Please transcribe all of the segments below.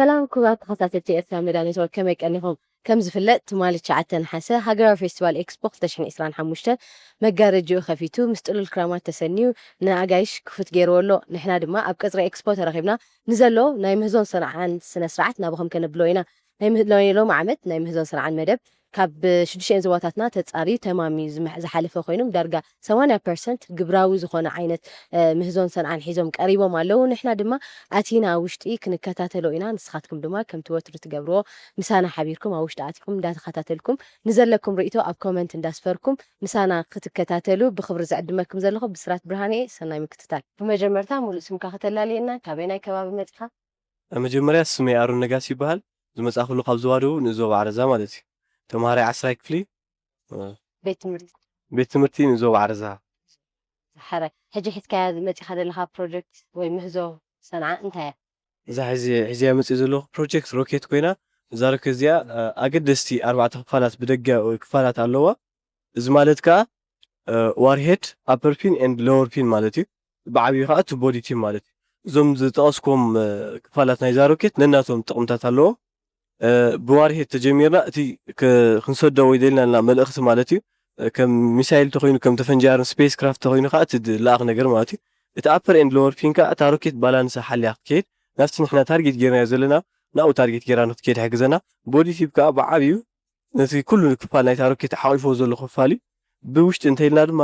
ሰላም ክቡራት ተኸታተልቲ ኤርትራ ሜዳ ኔትወርክ፣ ከመይ ቀኒኹም? ከም ዝፍለጥ ትማሊ ትሽዓተ ነሓሰ ሃገራዊ ፌስቲቫል ኤክስፖ ክልተ ሽሕን ዕስራን ሓሙሽተን መጋረጅኡ ከፊቱ ምስ ጥሉል ክራማት ተሰንዩ ንኣጋይሽ ክፉት ገይርዎ ኣሎ። ንሕና ድማ ኣብ ቀጽሪ ኤክስፖ ተረኺብና ንዘሎ ናይ ምህዞን ሰንዓን ስነ ስርዓት ናብኹም ከነብሎ ኢና። ናይ ምህሎኒ ሎም ዓመት ናይ ምህዞን ሰንዓን መደብ ካብ ሽዱሽተን ዞባታትና ተጻርዩ ተማምዩ ዝመሕ- ዝሓለፈ ኮይኖም ዳርጋ ሰማንያ ፐርሰንት ግብራዊ ዝኾነ ዓይነት ምህዞን ሰንዓን ሒዞም ቀሪቦም ኣለዉ። ንሕና ድማ ኣቲና ውሽጢ ክንከታተሎ ኢና። ንስኻትኩም ድማ ከምቲ ወትሩ ትገብርዎ ምሳና ሓቢርኩም ኣብ ውሽጢ ኣቲኹም እንዳተኸታተልኩም ንዘለኩም ርእይቶ ኣብ ኮመንት እንዳስፈርኩም ምሳና ክትከታተሉ ብኽብሪ ዝዕድመኩም ዘለኹ ብስራት ብርሃነ እየ። ሰናይ ምክትታል። ብመጀመርታ ሙሉእ ስምካ ከተላልየና፣ ካበይ ናይ ከባቢ መጺኻ? ኣብ መጀመርያ ስመይ ኣሮን ነጋሲ ይበሃል። ዝመጻእኩሉ ካብ ዞባ ደቡብ ንዞባ ዓረዛ ማለት እዩ። ተምሃራይ ዓስራይ ክፍሊ። ቤት ትምህርቲ? ቤት ትምህርቲ ንዞባ ዓረዛ። ሕራይ። ሕጂ ሒዝካያ መጺኻ ዘለኻ ፕሮጀክት ወይ ምህዞ ሰንዓ እንታይ እያ? እዛ ሕዚ ሕዚያ መጽእ ዘለኹ ፕሮጀክት ሮኬት ኮይና፣ እዛ ሮኬት እዚኣ ኣገደስቲ ኣርባዕተ ክፋላት ብደጋዊ ክፋላት ኣለዋ። እዚ ማለት ከኣ ዋርሄድ፣ ኣፐር ፒን ኤንድ ሎወር ፒን ማለት እዩ። ብዓብዩ ከኣ እቲ ቦዲ ቲም ማለት እዩ። እዞም ዝጠቐስኩም ክፋላት ናይዛ ሮኬት ነናቶም ጥቕምታት ኣለዎም። ብዋርሄድ ተጀሚርና እቲ ክንሰዶ ወይ ደልና መልእኽቲ ማለት እዩ። ከም ሚሳይል ተኮይኑ ከም ተፈንጃርን ስፔስ ክራፍት ተኮይኑ ከዓ እቲ ዝለኣኽ ነገር ማለት እዩ። እቲ ኣፐር ኤንድ ሎወር ፒን ከዓ እታ ሮኬት ባላንስ ሓልያ ክትከይድ ናብቲ ንሕና ታርጌት ጌርናዮ ዘለና ናብኡ ታርጌት ጌራ ንክትከይድ ይሕግዘና። ቦዲ ቲፕ ከዓ ብዓብዩ ነቲ ኩሉ ክፋል ናይታ ሮኬት ሓቂፍዎ ዘሎ ክፋል እዩ። ብውሽጢ እንተኢልና ድማ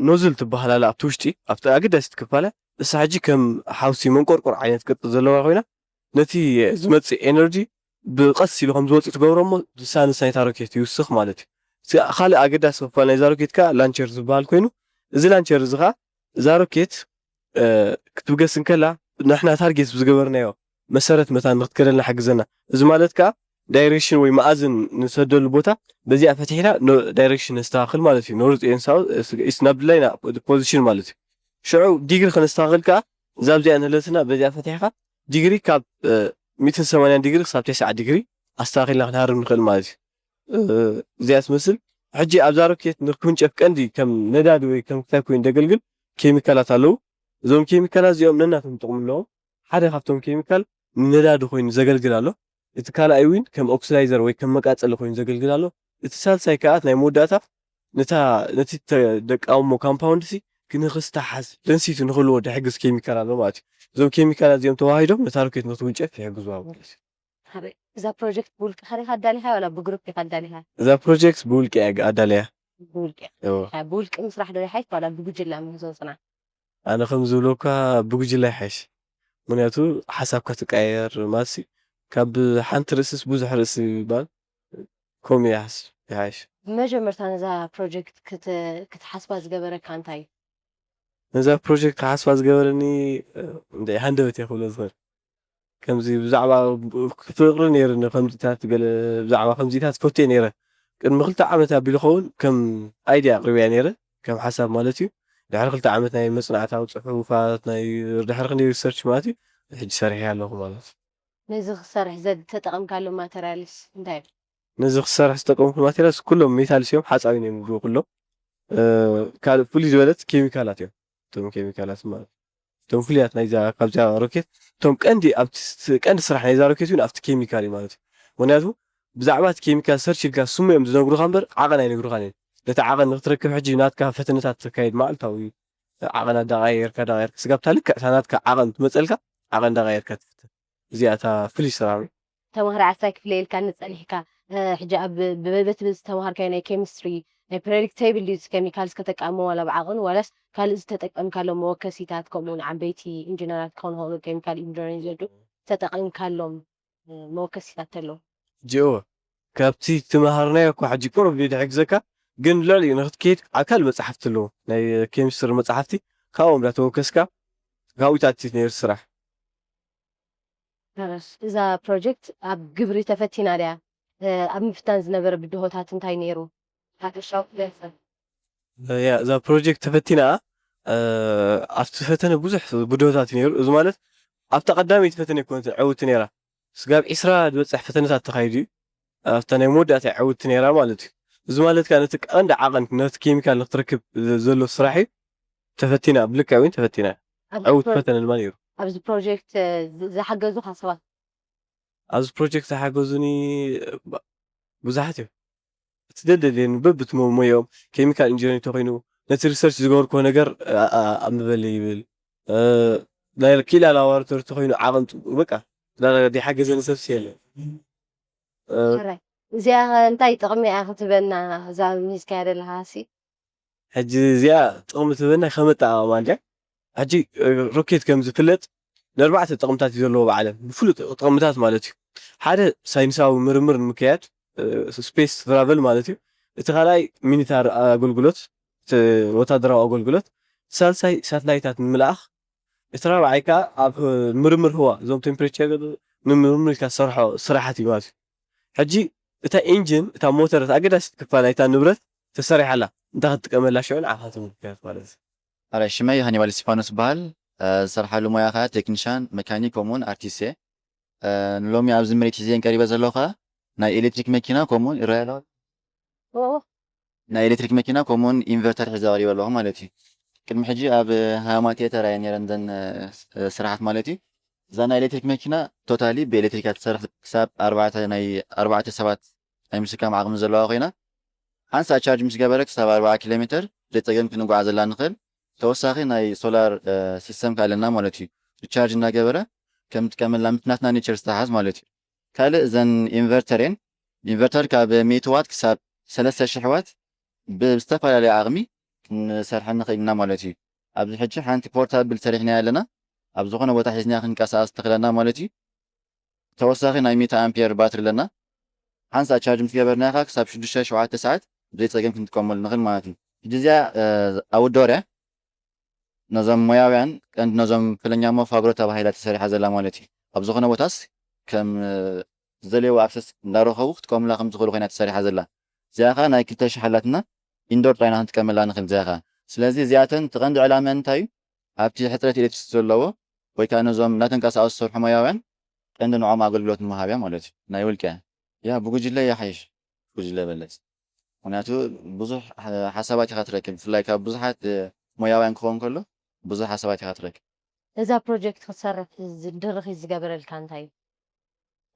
ኖዝል ትበሃል ኣላ ኣብቲ ውሽጢ ኣብቲ ኣገዳሲት ክፋላ። እሳ ሕጂ ከም ሓውሲ መንቆርቆር ዓይነት ቅርፂ ዘለዋ ኮይና ነቲ ዝመፅእ ኤነርጂ ብቐስ ኢሉ ከም ዝወፅእ ትገብሮ እሞ ሳንስ ናይታ ሮኬት ይውስኽ ማለት እዩ። ካልእ ኣገዳሲ ክፋል ናይዛ ሮኬት ከዓ ላንቸር ዝበሃል ኮይኑ እዚ ላንቸር እዚ ከዓ እዛ ሮኬት ክትብገስ እንከላ ንሕና ታርጌት ዝገበርናዮ መሰረት መታን ንክትከደልና ሓግዘና። እዚ ማለት ከዓ ዳይሬክሽን ወይ መኣዝን ንሰደሉ ቦታ በዚኣ ፈቲሕና ዳይሬክሽን ነስተካክል ማለት እዩ። ኖርዝ ኤን ሳውዝ ኢስት ናብድላይ ፖዚሽን ማለት እዩ። ሽዑ ዲግሪ ከነስተካክል ከዓ እዛ ኣብዚኣ ንህለትና በዚኣ ፈቲሕካ ዲግሪ ካብ ሚትን ሰማንያን ዲግሪ ክሳብ ተስዓ ዲግሪ ኣስተካኪልና ክንሃርም ንኽእል ማለት እዩ። እዚኣ ትመስል። ሕጂ ኣብዛ ሮኬት ንክውንጨፍ ቀንዲ ከም ነዳዲ ወይ ከም ክታይ ኮይኑ ዘገልግል ኬሚካላት ኣለዉ። እዞም ኬሚካላት እዚኦም ነናቶም ጥቕሚ ኣለዎም። ሓደ ካብቶም ኬሚካል ንነዳዲ ኮይኑ ዘገልግል ኣሎ። እቲ ካልኣይ እውን ከም ኦክሲዳይዘር ወይ ከም መቃጸሊ ኮይኑ ዘገልግል ኣሎ። እቲ ሳልሳይ ከኣ ናይ መወዳእታ ነታ ነቲ ተደቃውሞ ካምፓውንድ ሲ ክንክስታሓዝ ደንሲቲ ንክህልዎ ዝሕግዝ ኬሚካል ኣሎ ማለት እዩ። እዞም ኬሚካላት እዚኦም ተዋሂዶም ነታ ሮኬት ንክትውንጨፍ ይሕግዝዋ ማለት እዩ። ሓበይ፣ እዛ ፕሮጀክት ብውልቅኻ ዲኻ ኣዳሊኻያ ዋላ ብግሩፕ ኢኻ ኣዳሊኻያ? እዛ ፕሮጀክት ብውልቂ እያ ኣዳልያ። ብውልቂ እዋ። ኢኻ። ብውልቂ ምስራሕ ዶ ይሓይሽ ዋላ ብጉጅለ ምህዞ ጽናሕ? ኣነ ከም ዝብለካ ብጉጅለ ይሓይሽ። ምክንያቱ ሓሳብካ ትቀያየር ማለት ካብ ሓንቲ ርእስስ ብዙሕ ርእሲ ይባል ከምኡ ይሓስ ይሓይሽ። መጀመርታ ነዛ ፕሮጀክት ክት- ክትሓስባ ዝገበረካ እንታይ እዩ? ነዛ ፕሮጀክት ክሓስባ ዝገበረኒ እንደ ሃንደበት እየ ክብሎ ዝኽእል። ከምዚ ብዛዕባ ፍቅሪ ነይርኒ ከምዚታት ገለ ብዛዕባ ከምዚታት ፈትየ ነይረ። ቅድሚ ክልተ ዓመት ኣቢሉ ኸውን ከም ኣይድያ ኣቅሪብያ ነይረ ከም ሓሳብ ማለት እዩ። ድሕሪ ክልተ ዓመት ናይ መጽናዕታዊ ጽሑፋት ናይ ድሕሪ ክንደይ ሪሰርች ማለት እዩ ሕጂ ሰሪሐ ኣለኹ ማለት እዩ። ነዚ ክሰርሕ ዘተጠቐምካሎም ማተርያልስ እንታይ እዮም? ነዚ ክሰርሕ ዝጠቀምኩ ማቴሪያልስ ኩሎም ሜታልስ እዮም፣ ሓፃዊ እዮም ዝብሉ ኩሎም። ካልእ ፍሉይ ዝበለት ኬሚካላት እዮም። እቶም ኬሚካላት ማለት እቶም ፍሉያት ናይዛ ካብዚኣ ሮኬት እቶም ቀንዲ ኣብቲ ቀንዲ ስራሕ ናይዛ ሮኬት እውን ኣብቲ ኬሚካል እዩ ማለት እዩ። ምክንያቱ ብዛዕባ እቲ ኬሚካል ሰርች ኢልካ ስሙ እዮም ዝነግሩካ እምበር ዓቐን ኣይነግሩካን እዮም። ነቲ ዓቐን ንክትረክብ ሕጂ ናትካ ፈተነታት ተካየድ መዓልታዊ ዓቐን ኣዳቃየርካ ዳቃየርካ ስጋብታ ልክዕ እታ ናትካ ዓቐን ትመፀልካ ዓቐን ዳቃየርካ ትፍትን። እዚኣ እታ ፍሉይ ስራሕ። ተማሃራይ ዓስራይ ክፍሊ ኢልካኒ ጸኒሕካ፣ ሕጂ ኣብ ብበቲ ዝተማሃርካዮ ናይ ኬሚስትሪ ናይ ፔሪዮዲክ ቴብል ድዩ ኬሚካልስ ከተቃሞ ዋላ ብዓቐኑ ዋላስ ካልእ ዝተጠቀምካሎም መወከሲታት ከምኡ ንዓበይቲ ኢንጂነራት ክኾኑ ይኽእሉ ኬሚካል ኢንጂነሪንግ ዘዱ ዝተጠቀምካሎም መወከሲታት ተለዉ? ጂኦ ካብቲ ትመሃርናዮ እኮ ሕጂ ቁሩብ ድዩ ዝሕግዘካ ግን ልዕሊኡ ንክትከይድ ኣካል መጽሓፍቲ ኣለዉ ናይ ኬሚስትሪ መጽሓፍቲ ካብኦም እንዳተወከስካ ካብኡ ኢታት ነይሩ ስራሕ። እዛ ፕሮጀክት ኣብ ግብሪ ተፈቲና ድያ? ኣብ ምፍታን ዝነበረ ብድሆታት እንታይ ነይሩ? ሓፈሻዊ ክገልጸ። ያ እዛ ፕሮጀክት ተፈቲና ኣብቲ ፈተነ ብዙሕ ብድሆታት እዩ ነይሩ። እዚ ማለት ኣብታ ቀዳመይቲ ፈተነ ኣይኮነትን ዕውቲ ነይራ። ስጋብ ዒስራ ዝበፅሕ ፈተነታት ተኻይዱ እዩ። ኣብታ ናይ መወዳእታ ዕውቲ ነይራ ማለት እዩ። እዚ ማለት ከዓ ነቲ ቀንዲ ዓቐን ነቲ ኬሚካል ንክትረክብ ዘሎ ስራሕ እዩ። ተፈቲና ብልክዕ እውን ተፈቲና። ዕውት ፈተነ ድማ ነይሩ። ኣብዚ ፕሮጀክት ዝሓገዙኻ ሰባት ኣብዚ ፕሮጀክት ዝሓገዙኒ ባ- ብዙሓት እዮም። እቲ ደደልየኒ በብቲ ሞ- ሞያኦም፣ ኬሚካል ኢንጂነሪንግ ተኮይኑ፣ ነቲ ሪሰርች ዝገበርክዎ ነገር ኣ- ኣ- ኣንብበለይ ይብል። እ፣ ናይ ክኢላ ላቦራቶሪ ተኮይኑ ዓቐን ጥ- በቃ ዳርጋ ዘይሓገዘኒ ሰብሲ የለን። እ፣ ሕራይ። እዚኣ ኸ እንታይ ጥቕሚ እያ ክትበና እዛ ሒዝካያ ዘለኻ ሲ? ሕጂ እዚኣ ጥቕሚ ትበና ከም ኣጠቓቕማ እንድያ። ሕጂ እ፣ ሮኬት ከም ዝፍለጥ ንኣርባዕተ ጥቕምታት እዩ ዘለዎ ብዓለም ብፍሉጥ ጥቕምታት ማለት እዩ። ሓደ ሳይንሳዊ ምርምር ንምክያድ፣ እ፣ ስፔስ ትራቨል ማለት እዩ። እቲ ካልኣይ ሚኒታር ኣገልግሎት፣ እቲ ወታደራዊ ኣገልግሎት፣ ሳልሳይ ሳትላይታት ንምልኣኽ፣ እቲ ራብዓይ ከዓ ኣብ ምርምር ህዋ እዞም ቴምፕሬቸር ንምርምር ኢልካ ዝሰርሖ ስራሓት እዩ ማለት እዩ። ሕጂ እታ ኢንጂን እታ ሞተር እታ ኣገዳሲት ክፋል ናይታ ንብረት ተሰሪሓ ኣላ። እንታይ ክትጥቀመላ ሽዑ ንዓኻ ትምልከት ማለት እዩ። ኣረ ሽመይ ሃኒባል እስቲፋኖስ ይበሃል። ዝሰርሓሉ ሞያ ከዓ ቴክኒሻን መካኒክ ከምኡውን ኣርቲስት እየ። ንሎሚ ኣብዚ ምርኢት ሒዘን ቀሪበ ዘለኹ ከዓ ናይ ኤሌክትሪክ መኪና ከምኡውን ይረኣያ ኣለዋ ናይ ኤሌክትሪክ መኪና ከምኡውን ኢንቨርተር ሒዘ ቀሪበ ኣለኹ ማለት እዩ። ቅድሚ ሕጂ ኣብ ሃማቴ ተራየ ነረን ዘን ስራሓት ማለት እዩ። እዛ ናይ ኤሌክትሪክ መኪና ቶታሊ ብኤሌክትሪክ እያ ትሰርሕ። ክሳብ ኣርባዕተ ናይ ኣርባዕተ ሰባት ናይ ምስካም ዓቕሚ ዘለዋ ኮይና ሓንሳ ቻርጅ ምስ ገበረ ክሳብ ኣርባዓ ኪሎ ሜትር ዘይፀገም ክንጓዓዘላ ንኽእል። ተወሳኺ ናይ ሶላር ሲስተም ከኣለና ማለት እዩ። ሪቻርጅ እናገበረ ከም ጥቀመላ ምስ ናትና ኔቸር ዝተሓዝ ማለት እዩ። ካልእ እዘን ኢንቨርተር እየን። ኢንቨርተር ካብ ሚእቲ ዋት ክሳብ ሰለስተ ሽሕ ዋት ብዝተፈላለየ ዓቕሚ ክንሰርሐን ንኽእል ኢና ማለት እዩ። ኣብዚ ሕጂ ሓንቲ ፖርታብል ሰሪሕና ኣለና። ኣብ ዝኾነ ቦታ ሒዝና ክንቀሳቐስ ትኽእለና ማለት እዩ። ተወሳኺ ናይ ሚእቲ ኣምፒየር ባትሪ ኣለና። ሓንሳ ቻርጅ ምስ ገበርናኻ ክሳብ ሽዱሽተ ሸውዓተ ሰዓት ብዘይፀገም ክንጥቀመሉ ንኽእል ማለት እዩ። ሕጂ እዚኣ ኣውዶር እያ። ነዞም ሞያውያን ቀንዲ ነዞም ፍለኛሞ ፋብሮ ተባሂላ ተሰሪሓ ዘላ ማለት እዩ። ኣብ ዝኾነ ቦታስ ከም ዝደልየዎ ኣክሰስ እንዳረኸቡ ክጥቀሙላ ከም ዝኽእሉ ኮይና ተሰሪሓ ዘላ። እዚኣ ኸዓ ናይ ክልተ ሽሕ ኣላትና ኢንዶር ጥራይና ክንጥቀመላ ንኽእል እዚኣ ኸዓ። ስለዚ እዚኣተን እቲ ቀንዲ ዕላመ እንታይ እዩ? ኣብቲ ሕፅረት ኤሌክትሪክ ዘለዎ ወይ ከዓ ነዞም እናተንቀሳቐሱ ዝሰርሑ ሞያውያን ቀንዲ ንዖም ኣገልግሎት ንምሃብ እያ ማለት እዩ። ናይ ውልቀ እያ። ያ ብጉጅለ ይሓይሽ። ጉጅለ በለፅ። ምክንያቱ ብዙሕ ሓሳባት ኢኻ ትረክብ። ብፍላይ ካብ ብዙሓት ሞያውያን ክኸውን ከሎ ብዙሕ ሓሳባት ኢኻ ትረክብ። እዛ ፕሮጀክት ክትሰርሕ ድርኺ ዝገበረልካ እንታይ እዩ?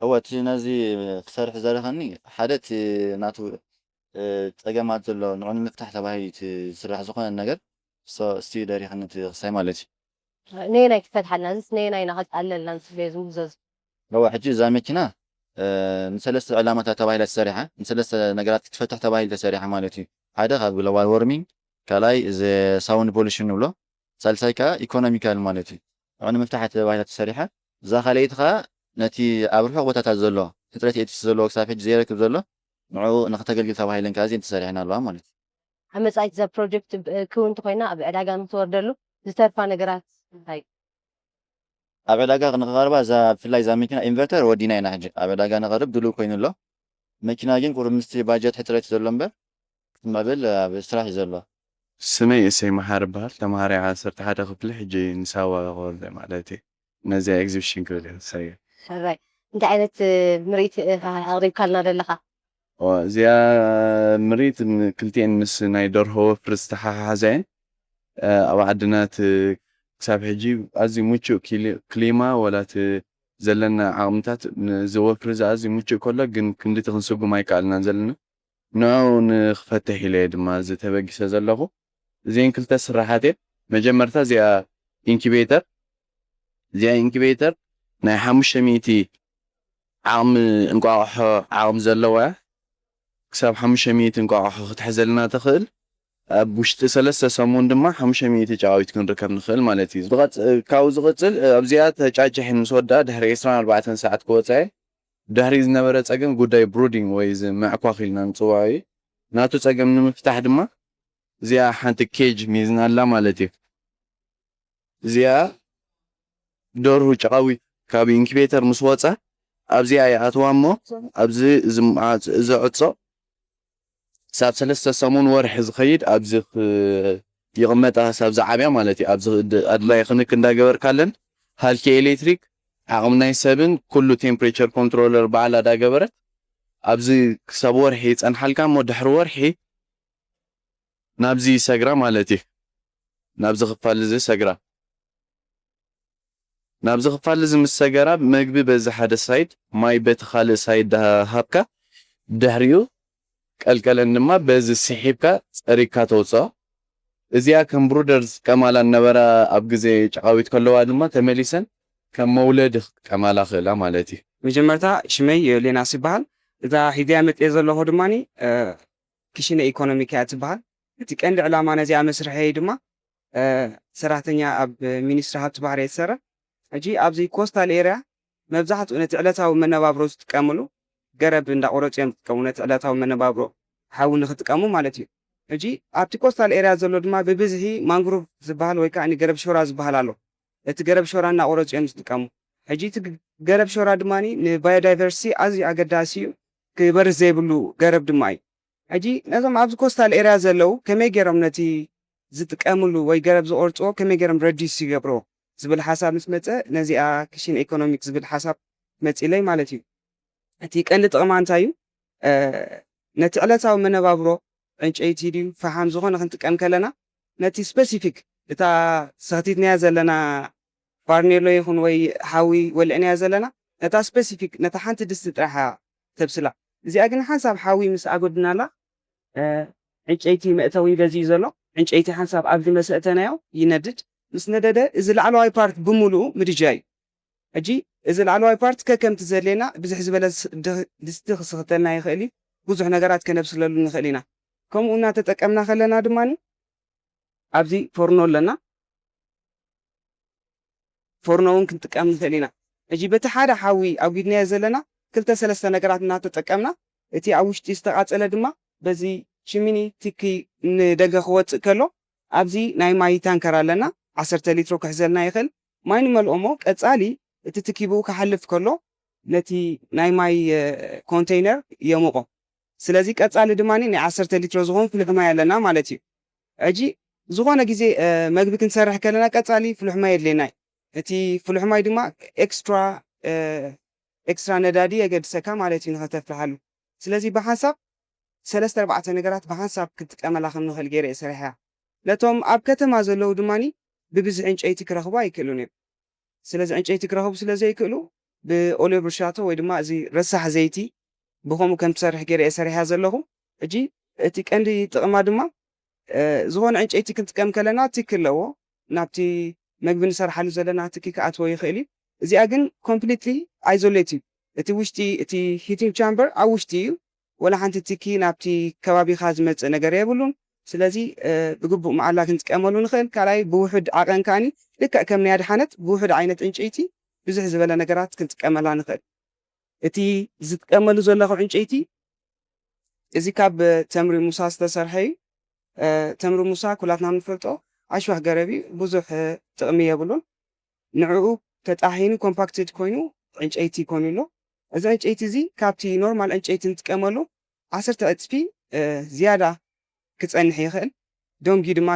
እወ እቲ ነዚ ክሰርሕ ዘረኸኒ ሓደ እቲ ናቱ ፀገማት ዘሎ ንዑ ንምፍታሕ ተባሂሉ እቲ ዝስራሕ ዝኾነ ነገር እስቲ ደሪኸኒ እቲ ክሳይ ማለት እዩ። ነየናይ ክፈትሓልና እዚስ ነየናይ ኢና ከቃልለልና ንፅበዮ ዝምዘዙ? እወ ሕጂ እዛ መኪና ንሰለስተ ዕላማታት ተባሂላ ተሰሪሓ ንሰለስተ ነገራት ክትፈትሕ ተባሂሉ ተሰሪሓ ማለት እዩ። ሓደ ካብ ግሎባል ዎርሚንግ፣ ካልኣይ እዚ ሳውንድ ፖሉሽን ንብሎ፣ ሳልሳይ ከዓ ኢኮኖሚካል ማለት እዩ። ንዑ ንምፍታሕ ተባሂላ ተሰሪሓ። እዛ ካልኣይቲ ከዓ ነቲ ኣብ ርሑቕ ቦታታት ዘሎ ሕፅረት ኤሌክትሪክ ዘለዎ ክሳብ ሕጂ ዘይረክብ ዘሎ ንዑ ንክተገልግል ተባሂለን ከዓ እዚን ተሰሪሐን ኣለዋ ማለት እዩ። ኣብ መፃኢት እዛ ፕሮጀክት ክውን እንተኮይና ኣብ ዕዳጋ ንክትወርደሉ ዝተርፋ ነገራት እንታይ? ኣብ ዕዳጋ ንክቐርባ እዛ ብፍላይ እዛ መኪና ኢንቨርተር ወዲና ኢና ሕጂ ኣብ ዕዳጋ ንቐርብ ድሉው ኮይኑ ኣሎ። መኪና ግን ቁሩብ ምስቲ ባጀት ሕፅረት ዘሎ እምበር ክትመብል ኣብ ስራሕ እዩ ዘሎ። ስመይ እሰይ መሓሪ እበሃል። ተምሃራይ ዓሰርተ ሓደ ክፍሊ ሕጂ ንሳዋ ክወርድ እየ ማለት እየ። ነዚኣ ኤግዚብሽን ክብል እየ ዝሰየ። ሕራይ እንታይ ዓይነት ምርኢት ኢኻ ኣቕሪብካልና ዘለኻ? እዚኣ ምርኢት ክልቲኤን ምስ ናይ ደርሆ ወፍሪ ዝተሓሓዛ እየን። ኣብ ዓድና እቲ ክሳብ ሕጂ ኣዝዩ ምቹእ ክሊማ ወላ እቲ ዘለና ዓቕምታት ነዚ ወፍሪ እዚ ኣዝዩ ምቹእ ከሎ ግን ክንድቲ ክንስጉም ኣይከኣልናን ዘለና። ንዕኡ ንኽፈትሕ ኢለ እየ ድማ እዚ ተበጊሰ ዘለኹ። እዚአን ክልተ ስራሓት እየን። መጀመርታ እዚኣ ኢንኩቤተር፣ እዚኣ ኢንኩቤተር ናይ ሓሙሽተ ሚእቲ ዓቕሚ እንቋቑሖ ዓቕሚ ዘለዋ እያ። ክሳብ ሓሙሽተ ሚእቲ እንቋቑሖ ክትሕዘልና ትኽእል። ኣብ ውሽጢ ሰለስተ ሰሙን ድማ ሓሙሽተ ሚእቲ ጨቓዊት ክንርከብ ንኽእል ማለት እዩ። ካብኡ ዝቕፅል ኣብዚኣ ተጫጭሐን ምስ ወድኣ ድሕሪ ዕስራን ኣርባዕተን ሰዓት ክወፃ እየ። ድሕሪ ዝነበረ ፀገም ጉዳይ ብሩዲንግ ወይ እዚ ምዕኳኽ ኢልና ንፅውዖ እዩ። ናቱ ፀገም ንምፍታሕ ድማ እዚኣ ሓንቲ ኬጅ ሚዝና ኣላ ማለት እዩ። እዚኣ ደርሁ ጨቓዊት ካብ ኢንኩቤተር ምስ ወፃ ኣብዚኣ ይኣትዋ እሞ ኣብዚ እዚ ዕፆ ክሳብ ሰለስተ ሰሙን ወርሒ ዝኸይድ ኣብዚ ይቕመጣ ክሳብ ዝዓብያ ማለት እዩ። ኣብዚ ኣድላይ ክንክ እንዳገበርካለን ሃልኪ ኤሌክትሪክ ዓቕሚ ናይ ሰብን ኩሉ ቴምፕሬቸር ኮንትሮለር ባዕላ እንዳገበረት ኣብዚ ክሳብ ወርሒ ይፀንሓልካ እሞ ድሕሪ ወርሒ ናብዚ ይሰግራ ማለት እዩ። ናብዚ ክፋል እዚ ይሰግራ። ናብዚ ክፋል እዚ ምስ ሰገራ፣ መግቢ በዚ ሓደ ሳይድ፣ ማይ በቲ ካልእ ሳይድ ሃብካ፣ ድሕሪኡ ቀልቀለን ድማ በዚ ስሒብካ ጸሪግካ ተውጽኦ። እዚኣ ከም ብሩደር ዝጥቀማላ ነበራ፣ ኣብ ግዜ ጨቓዊት ከለዋ ድማ ተመሊሰን ከም መውለዲ ክጥቀማላ ክእላ ማለት እዩ። መጀመርታ ሽመይ ዮሌናስ ይበሃል። እዛ ሒዘያ መጽየ ዘለኹ ድማ ክሽነ ኢኮኖሚክ እያ ትበሃል። እቲ ቀንዲ ዕላማ ነዚኣ መስርሐይ ድማ ሰራሕተኛ ኣብ ሚኒስትሪ ሃብቲ ባሕሪ እየ ዝሰርሕ። ሕጂ ኣብዚ ኮስታል ኤርያ መብዛሕትኡ ነቲ ዕለታዊ መነባብሮ ዝጥቀምሉ ገረብ እንዳቆረፁ እዮም ዝጥቀሙ፣ ነቲ ዕለታዊ መነባብሮ ሓዊ ንክጥቀሙ ማለት እዩ። ሕጂ ኣብቲ ኮስታል ኤርያ ዘሎ ድማ ብብዝሒ ማንግሮቭ ዝበሃል ወይ ከዓ ገረብ ሾራ ዝበሃል ኣሎ። እቲ ገረብ ሾራ እናቆረፁ እዮም ዝጥቀሙ። ሕጂ እቲ ገረብ ሾራ ድማ ንባዮዳይቨርሲቲ ኣዝዩ ኣገዳሲ እዩ፣ ክበርስ ዘይብሉ ገረብ ድማ እዩ። ሕጂ ነዞም ኣብዚ ኮስታል ኤርያ ዘለዉ ከመይ ገይሮም ነቲ ዝጥቀምሉ ወይ ገረብ ዝቆርፅዎ ከመይ ገይሮም ረዲስ ይገብርዎ ዝብል ሓሳብ ምስ መፀ፣ ነዚኣ ክሽን ኢኮኖሚክ ዝብል ሓሳብ መፂለይ ማለት እዩ። እቲ ቀንዲ ጥቕማ እንታይ እዩ? ነቲ ዕለታዊ መነባብሮ ዕንጨይቲ ድዩ ፈሓም ዝኾነ ክንጥቀም ከለና፣ ነቲ ስፔሲፊክ እታ ሰኽቲትናያ ዘለና ፋርኔሎ ይኹን ወይ ሓዊ ወልዕናያ ዘለና፣ ነታ ስፔሲፊክ ነታ ሓንቲ ድስቲ ጥራሕ እያ ተብስላ። እዚኣ ግን ሓንሳብ ሓዊ ምስ ኣጎድናላ፣ ዕንጨይቲ መእተዊ በዚ እዩ ዘሎ። ዕንጨይቲ ሓንሳብ ኣብዚ መሰእተናዮ ይነድድ። ምስ ነደደ፣ እዚ ላዕለዋይ ፓርት ብምሉኡ ምድጃ እዩ። ሕጂ እዚ ላዕለዋይ ፓርት ከከምቲ ዘድልየና ብዝሕ ዝበለ ድስቲ ክስኽተልና ይኽእል እዩ። ብዙሕ ነገራት ከነብስለሉ ንኽእል ኢና። ከምኡ እናተጠቀምና ከለና ድማ ኣብዚ ፎርኖ ኣለና። ፎርኖ እውን ክንጥቀም ንኽእል ኢና። ሕጂ በቲ ሓደ ሓዊ ኣጒድናዮ ዘለና ክልተ ሰለስተ ነገራት እናተጠቀምና፣ እቲ ኣብ ውሽጢ ዝተቓጸለ ድማ በዚ ሽሚኒ ትኪ ንደገ ክወጽእ ከሎ፣ ኣብዚ ናይ ማይ ታንከር ኣለና፣ ዓሰርተ ሊትሮ ክሕዘልና ይኽእል። ማይ ንመልኦ እሞ ቀጻሊ እቲ ትኪ ብኡ ክሓልፍ ከሎ ነቲ ናይ ማይ ኮንቴይነር የሙቖ። ስለዚ ቀጻሊ ድማ ናይ ዓሰርተ ሊትሮ ዝኾን ፍሉሕ ማይ ኣለና ማለት እዩ። ሕጂ ዝኾነ ግዜ መግቢ ክንሰርሕ ከለና ቀጻሊ ፍሉሕ ማይ የድልየና እዩ። እቲ ፍሉሕ ማይ ድማ ኤክስትራ ኤክስትራ ነዳዲ የገድሰካ ማለት እዩ ንኸተፍልሓሉ። ስለዚ ብሓንሳብ ሰለስተ ኣርባዕተ ነገራት ብሓንሳብ ክትጥቀመላ ከም ንኽእል ገይረ እየ ሰሪሐያ። ነቶም ኣብ ከተማ ዘለዉ ድማ ብብዝሒ ዕንጨይቲ ክረኽቡ ኣይክእሉን እዮም። ስለዚ ዕንጨይቲ ክረኽቡ ስለ ዘይክእሉ ብኦሊዮ ብርሻቶ ወይ ድማ እዚ ረሳሕ ዘይቲ ብኸምኡ ከም ትሰርሕ ገይረ እየ ሰሪሐያ ዘለኹ። ሕጂ እቲ ቀንዲ ጥቕማ ድማ ዝኾነ ዕንጨይቲ ክንጥቀም ከለና ትኪ ኣለዎ። ናብቲ መግቢ ንሰርሓሉ ዘለና ትኪ ክኣትዎ ይኽእል እዩ። እዚኣ ግን ኮምፕሊትሊ ኣይዞሌት እዩ። እቲ ውሽጢ እቲ ሂቲንግ ቻምበር ኣብ ውሽጢ እዩ። ወላ ሓንቲ ትኪ ናብቲ ከባቢኻ ዝመጽእ ነገር የብሉን። ስለዚ ብግቡእ መዓላ ክንጥቀመሉ ንኽእል። ካልኣይ ብውሑድ ዓቐን ከኣኒ ልክዕ ከም ናይ ኣድሓነት ብውሑድ ዓይነት ዕንጨይቲ ብዙሕ ዝበለ ነገራት ክንጥቀመላ ንኽእል። እቲ ዝጥቀመሉ ዘለኹ ዕንጨይቲ እዚ ካብ ተምሪ ሙሳ ዝተሰርሐ እዩ። ተምሪ ሙሳ ኩላትና ንፈልጦ ኣሽዋህ ገረብ እዩ፣ ብዙሕ ጥቕሚ የብሉን። ንዕኡ ተጣሒኑ ኮምፓክትድ ኮይኑ ዕንጨይቲ ኮይኑ ኣሎ። እዚ ዕንጨይቲ እዚ ካብቲ ኖርማል ዕንጨይቲ ንጥቀመሉ ዓሰርተ ዕፅፊ ዝያዳ ክፀንሕ ይኽእል፣ ደንጊዩ ድማ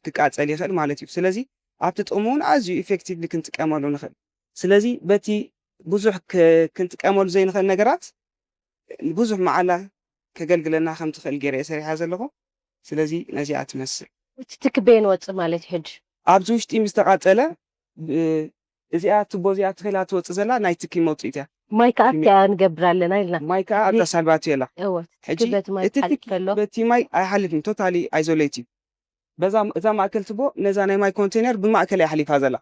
ክቃፀል ይኽእል ማለት እዩ። ስለዚ ኣብቲ ጥቕሙ እውን ኣዝዩ ኢፌክቲቭሊ ክንጥቀመሉ ንኽእል። ስለዚ በቲ ብዙሕ ክንጥቀመሉ ዘይንኽእል ነገራት ብዙሕ መዓላ ከገልግለና ከም ትኽእል ገይረ እየ ሰሪሓ ዘለኹ። ስለዚ ነዚኣ ትመስል። እቲ ትኪ በየን ወጽእ ማለት እዩ ሕጂ? ኣብዚ ውሽጢ ምስ ተቓጸለ፣ ብ-፣ እዚኣ ትቦ እዚኣ ተኺላ ትወጽእ ዘላ ናይ ትኪ መውጽኢት እያ። ማይ ከኣ ኣብቲኣ ንገብር ኣለና ኢልና። ማይ ከኣ ኣብዛ ሳልባትዮ ኣላ። እወ፣ እቲ ትኪ ሕጂ በቲ ማይ እቲ ክሓልፍ ትኪ ከሎ። በቲ ማይ ኣይሓልፍን፣ ቶታሊ ኣይዞሌት እዩ። በዛ፣ እዛ ማእከል ትቦ ነዛ ናይ ማይ ኮንቴነር ብማእከል እያ ሓሊፋ ዘላ።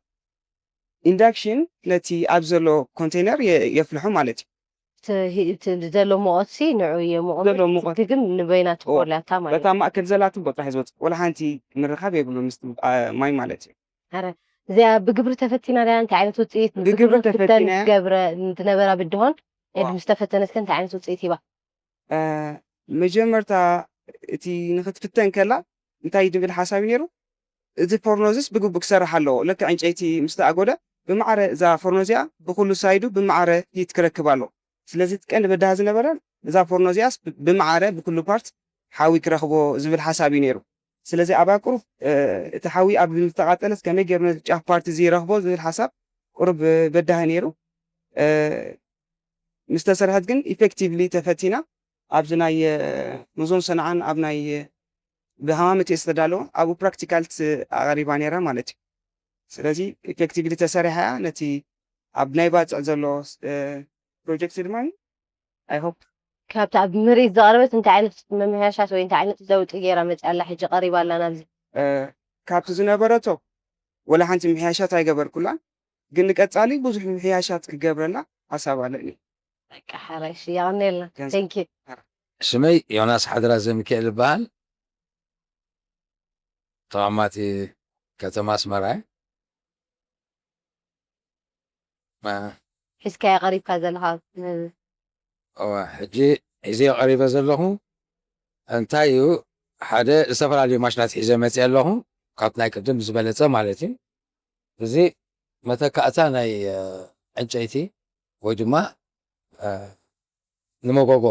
ኢንዳክሽን ነቲ ኣብ ዘሎ ኮንቴነር የ-፣ የፍልሖ ማለት እዩ። እቲ ሂ-፣ እቲ ዘሎ ሙቐትሲ ንዑ የሙቐ ዘሎ እምበር፣ ሙቐት። እቲ ግን ንበይና እዎ። ትኮላታ ማለት በታ እዩ። ማእከል ዘላ ትቦ ጥራሕ እዩ ዝወጽእ። ወላ ሓንቲ ምርኻብ የብሉን ምስቲ፣ ኣ፣ ማይ ማለት እዩ። ኣረ፣ እዚኣ ብግብሪ ተፈቲና ድያ? እንታይ ዓይነት ውጽኢት? ብግብሪ ብግብሪ ክትፍተን ተፈቲና እያ። ዝገብረ-፣ ዝነበራ ብድሆን፣ ዋ። ኤድ ምስ ተፈተነት ከ እንታይ ዓይነት ውጽኢት ሂባ? እ፣ መጀመርታ እቲ ንኽትፍተን ከላ እንታይ ድብል ሓሳብ እዩ ነይሩ? እዚ ፎርኖዝስ ብግቡእ ክሰርሕ ኣለዎ። ልክዕ ዕንጨይቲ ምስ ተኣጎደ ብማዕረ እዛ ፎርኖ እዚኣ ብኹሉ ሳይዱ ብማዕረ ሂት ክረክብ ኣለዎ። ስለዚ እቲ ቀንዲ በዳሂ ዝነበረ እዛ ፎርኖ እዚኣስ ብ-፣ ብማዕረ ብኩሉ ፓርት ሓዊ ክረኽቦ ዝብል ሓሳብ እዩ ነይሩ። ስለዚ ኣብኣ ቁሩብ፣ እ፣ እቲ ሓዊ ኣብ ዝተቓጸለስ ከመይ ገይሩ ነዚ ጫፍ ፓርት እዚ ይረኽቦ ዝብል ሓሳብ ቁሩብ፣ እ፣ በዳሂ ነይሩ። እ፣ ምስ ተሰርሐት ግን ኢፌክቲቭሊ ተፈቲና ኣብዚ ናይ፣ እ፣ ሙዞን ሰንዓን ኣብ ናይ፣ እ፣ ብሃማመት እየ ዝተዳለወ ኣብኡ ፕራክቲካል ት-፣ ኣቕሪባ ነይራ ማለት እዩ። ስለዚ ኢፌክቲቭሊ ተሰሪሓ እያ። ነቲ ኣብ ናይ ባፅዕ ዘሎ ፕሮጀክት ድማ I hope ካብቲ ኣብ ምርኢት ዝቐረበት እንታይ ዓይነት መምሕያሻት ወይ እንታይ ዓይነት ለውጢ ገይራ መፅያ ኣላ? ሕጂ ቀሪባ ኣላ ናብዚ። ካብቲ ዝነበረቶ ወላ ሓንቲ ምሕያሻት ኣይገበርኩላን፣ ግን ንቀፃሊ ብዙሕ ምሕያሻት ክገብረላ ሓሳብ ኣለኒ። በቃ ሓራይ፣ እሺ፣ የቐንየልና። Thank you። ስመይ ዮናስ ሓድራ ዘሚካኤል ይበሃል። ተቐማጢ ከተማ ኣስመራ እየ። ሒዝካዮ ቀሪብካ ዘለኻ እወ፣ ሕጂ ሒዘዮ ቀሪበ ዘለኹ እንታይ እዩ፣ ሓደ ዝተፈላለዩ ማሽናት ሒዘ መፅየ ኣለኹ፣ ካብ ናይ ቅድም ዝበለፀ ማለት እዩ። እዚ መተካእታ ናይ ዕንጨይቲ ወይ ድማ ንመጎጎ፣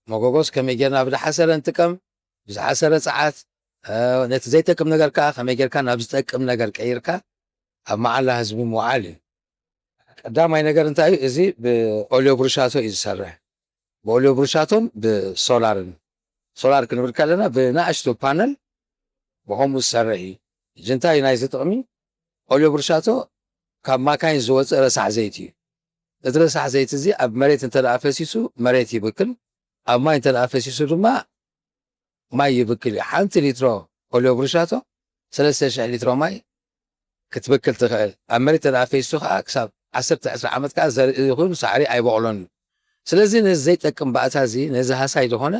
መጎጎስ ከመይ ጌርና ብዝሓሰረ ንጥቀም፣ ብዝሓሰረ ፀዓት፣ ነቲ ዘይጠቅም ነገር ከዓ ከመይ ጌርካ ናብ ዝጠቅም ነገር ቀይርካ ኣብ መዓላ ህዝቢ ምውዓል እዩ። ቀዳማይ ነገር እንታይ እዩ? እዚ ብኦልዮ ብሩሻቶ እዩ ዝሰርሕ። ብኦልዮ ብሩሻቶን ብሶላርን። ሶላር ክንብል ከለና ብናእሽቱ ፓነል ብኸምኡ ዝሰርሕ እዩ። ሕጂ እንታይ እዩ ናይዚ ጥቕሚ? ኦልዮ ብሩሻቶ ካብ ማካይን ዝወፅእ ረሳሕ ዘይቲ እዩ። እቲ ረሳሕ ዘይቲ እዚ ኣብ መሬት እንተ ደኣ ፈሲሱ መሬት ይብክል፣ ኣብ ማይ እንተ ደኣ ፈሲሱ ድማ ማይ ይብክል እዩ። ሓንቲ ሊትሮ ኦልዮ ብሩሻቶ ሰለስተ ሽሕ ሊትሮ ማይ ክትብክል ትኽእል። ኣብ መሬት ተደኣ ፈሲሱ ከዓ ክሳብ ዓሰርተ ዕስራ ዓመት ከዓ ዘርኢ ኮይኑ ሳዕሪ ኣይበቕሎን እዩ። ስለዚ ነዚ ዘይጠቅም ባእታ እዚ ነዚ ሃሳይ ዝኾነ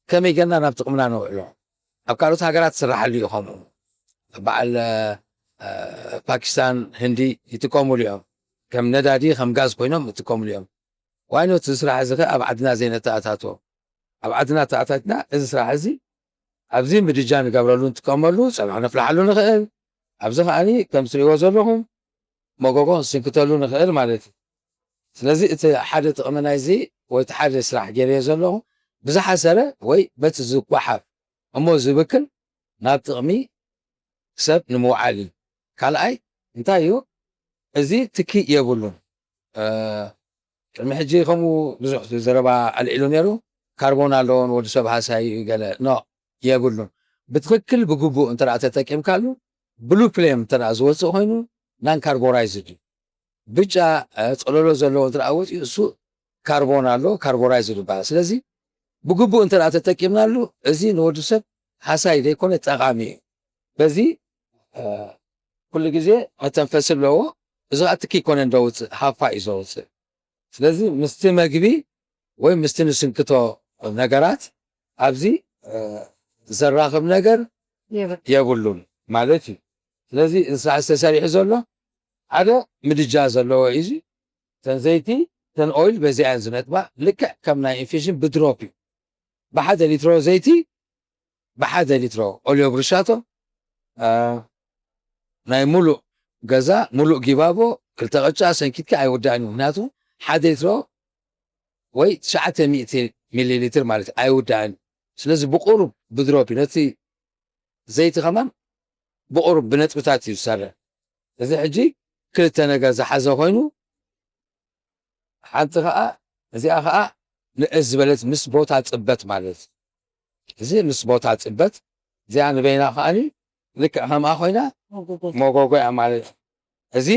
ከመይ ጌርና ናብ ጥቕምና ነውዕሎ? ኣብ ካልኦት ሃገራት ዝስራሓሉ እዩ። ከምኡ በዓል ፓኪስታን፣ ህንዲ ይጥቀሙሉ እዮም። ከም ነዳዲ ከም ጋዝ ኮይኖም ይጥቀሙሉ እዮም። ዋይኖት እዚ ስራሕ እዚ ከ ኣብ ዓድና ዘይነተኣታቶ? ኣብ ዓድና ተኣታትና እዚ ስራሕ እዚ ኣብዚ ምድጃ ንገብረሉ ንጥቀመሉ፣ ፀብሒ ነፍልሓሉ ንኽእል። ኣብዚ ከዓኒ ከም ትሪእዎ ዘለኹም መጎጎ ክንስንክተሉ ንኽእል ማለት እዩ። ስለዚ እቲ ሓደ ጥቕሚ ናይዚ ወይ እቲ ሓደ ስራሕ ገይረዮ ዘለኹ ብዝሓሰረ ወይ በቲ ዝጓሓፍ እሞ ዝብክል ናብ ጥቕሚ ሰብ ንምውዓል እዩ። ካልኣይ እንታይ እዩ? እዚ ትኪ የብሉን። ቅድሚ ሕጂ ከምኡ ብዙሕ ዘረባ ኣልዒሉ ነይሩ። ካርቦን ኣለዎ ንወዲ ሰብ ሃሳይ እዩ ገለ። ኖ፣ የብሉን። ብትኽክል ብግቡእ እንተ ተጠቂምካሉ ብሉ ፍሌም እንተ ዝወፅእ ኮይኑ ናን ካርቦራይዝድ እዩ። ብጫ ፀለሎ ዘለዎ እንተ ወፂኡ እሱ ካርቦን ኣሎ፣ ካርቦራይዝድ ይበሃል። ስለዚ ብግቡእ እንተ ተጠቂምናሉ እዚ ንወዲ ሰብ ሃሳይ ዘይኮነ ጠቓሚ እዩ። በዚ ኩሉ ግዜ መተንፈሲ ኣለዎ። እዚ ከዓ ትኪ ይኮነ እንደውፅእ ሃፋ እዩ ዘውፅእ። ስለዚ ምስቲ መግቢ ወይ ምስቲ ንስንክቶ ነገራት ኣብዚ ዘራኽብ ነገር የብሉን ማለት እዩ። ስለዚ እዚ ስራሕ ተሰሪሑ ዘሎ ሓደ ምድጃ ዘለዎ እዩ። እዚ ተን ዘይቲ ተን ኦይል በዚኣን ዝነጥባ ልክዕ ከም ናይ ኢንፊሽን ብድሮፕ እዩ። ብሓደ ሊትሮ ዘይቲ ብሓደ ሊትሮ ኦልዮ ብሩሻቶ ናይ ሙሉእ ገዛ ሙሉእ ጊባቦ ክልተ ቅጫ ሰንኪትካ ኣይውዳእን እዩ። ምክንያቱ ሓደ ሊትሮ ወይ ትሽዓተ ሚእቲ ሚሊ ሊትር ማለት ኣይውዳእን። ስለዚ ብቁሩብ ብድሮፕ እዩ። ነቲ ዘይቲ ከማን ብቁሩብ ብነጥብታት እዩ ዝሰርሕ። እዚ ሕጂ ክልተ ነገር ዝሓዘ ኮይኑ ሓንቲ ከዓ እዚኣ ከዓ ንእስ ዝበለት ምስ ቦታ ፅበት ማለት እዚ ምስ ቦታ ፅበት እዚኣ ንበይና ከዓኒ ልክዕ ከምኣ ኮይና መጎጎያ ማለት እዚ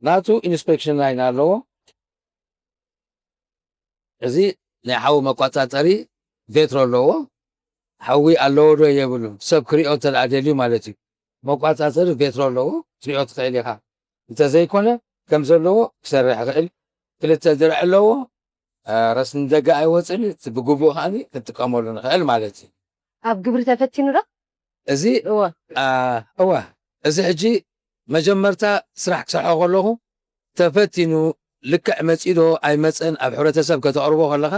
ናቱ ኢንስፔክሽን ላይን ኣለዎ። እዚ ናይ ሓዊ መቋፃፀሪ ቬትሮ ኣለዎ። ሓዊ ኣለዎ ዶ የብሉን ሰብ ክሪኦ እንተ ደኣ ደልዩ ማለት እዩ። መቋፃፀሪ ቬትሮ ኣለዎ ክትሪኦ ትኽእል ኢኻ። እንተዘይኮነ ከም ዘለዎ ክሰርሕ ይኽእል። ክልተ ድርዒ ኣለዎ። ረስኒ ደገ ኣይወፅን እቲ ብግቡእ ከዓኒ ክንጥቀመሉ ንኽእል ማለት እዩ። ኣብ ግብሪ ተፈቲኑ ዶ? እዚ እወ እወ እዚ ሕጂ መጀመርታ ስራሕ ክሰርሖ ከለኹ ተፈቲኑ ልክዕ መፂኡ ዶ ኣይመፅን ኣብ ሕብረተሰብ ከተቕርቦ ከለኻ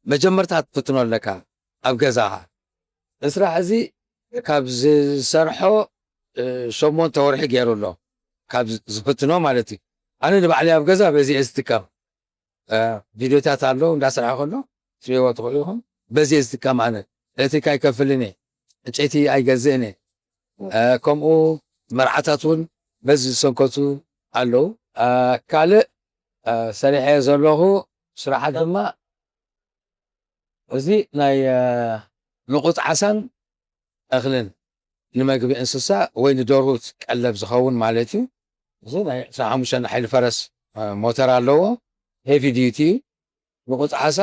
መጀመርታ ትፍትኖ ኣለካ ኣብ ገዛኻ። እዚ ስራሕ እዚ ካብ ዝሰርሖ ሸሞንተ ወርሒ ገይሩ ኣሎ ካብ ዝፍትኖ ማለት እዩ። ኣነ ንባዕለይ ኣብ ገዛ በዚ እየ ዝጥቀም። ቪድዮታት ኣሎ እንዳሰርሐ ከሎ ትሪእዎ ትኽእሉ ኢኹም። በዚ እየ ዝጥቀም ኣነ። ኤሌክትሪክ ኣይከፍልን እየ፣ ዕንጨይቲ ኣይገዝእን እየ። ከምኡ መርዓታት እውን በዚ ዝሰንከቱ ኣለዉ። ካልእ ሰሪሐ ዘለኹ ስራሓት ድማ እዚ ናይ ንቑፅ ዓሳን እኽልን ንመግቢ እንስሳ ወይ ንደርሁት ቀለብ ዝኸውን ማለት እዩ። እዚ ናይ ዕስራን ሓሙሽተን ሓይሊ ፈረስ ሞተር ኣለዎ። ሄቪ ዲዩቲ እዩ። ንቁፅዓሳ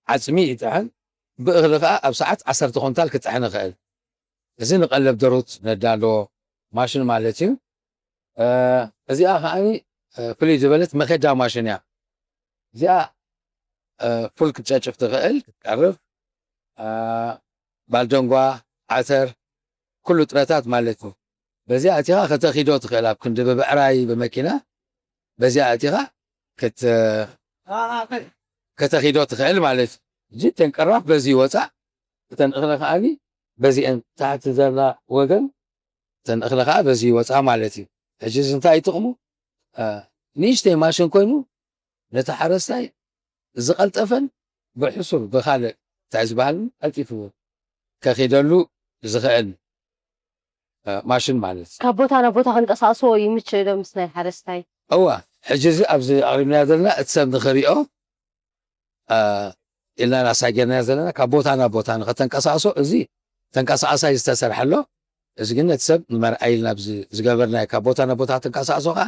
ዓፅሚ ይጥሕን፣ ብእኽሊ ከዓ ኣብ ሰዓት ዓሰርተ ኩንታል ክጥሕን ይኽእል። እዚ ንቀለብ ደሩት ነዳ ኣለዎ ማሽን ማለት እዩ። እዚኣ ከዓ ፍልይ ዝበለት መኸዳ ማሽን እያ። እዚኣ ፉል ክትጨጭፍ ትኽእል ክትቀርፍ፣ ባልደንጓ፣ ዓተር፣ ኩሉ ጥረታት ማለት እዩ። በዚኣ ኣእቲኻ ከተኺዶ ትኽእል፣ ኣብ ክንዲ ብብዕራይ ብመኪና በዚኣ ኣእቲኻ ከት- ከተኺዶ ትኽእል ማለት እዩ። እጂ እተን ቀራፍ በዚ ይወፃ፣ እተን እኽሊ ከዓኒ በዚአን ታሕቲ ዘላ ወገን እተን እኽሊ ከዓ በዚ ይወፃ ማለት እዩ። ሕጂ እዚ እንታይ ጥቕሙ? ንእሽተይ ማሽን ኮይኑ ነቲ ሓረስታይ ዝቐልጠፈን ብሕሱር ብኻልእ እንታይ ዝበሃል ቀልጢፉ ከኺደሉ ዝኽእል ማሽን ማለት እዩ። ካብ ቦታ ናብ ቦታ ክንቀሳቀስዎ ይምችእ ዶ ምስ ናይ ሓረስታይ? እዋ፣ ሕጂ እዚ ኣብዚ ኣቕሪብናዮ ዘለና እቲ ሰብ ንኽሪኦ ኢልና ናሳገርናዮ ዘለና ካብ ቦታ ናብ ቦታ ንኸተንቀሳቅሶ እዚ ተንቀሳቃሳይ ዝተሰርሐ ኣሎ። እዚ ግን ነቲ ሰብ ንመርኣይ ኢልና ኣብዚ ዝገበርናዮ ካብ ቦታ ናብ ቦታ ተንቀሳቅሶ ከዓ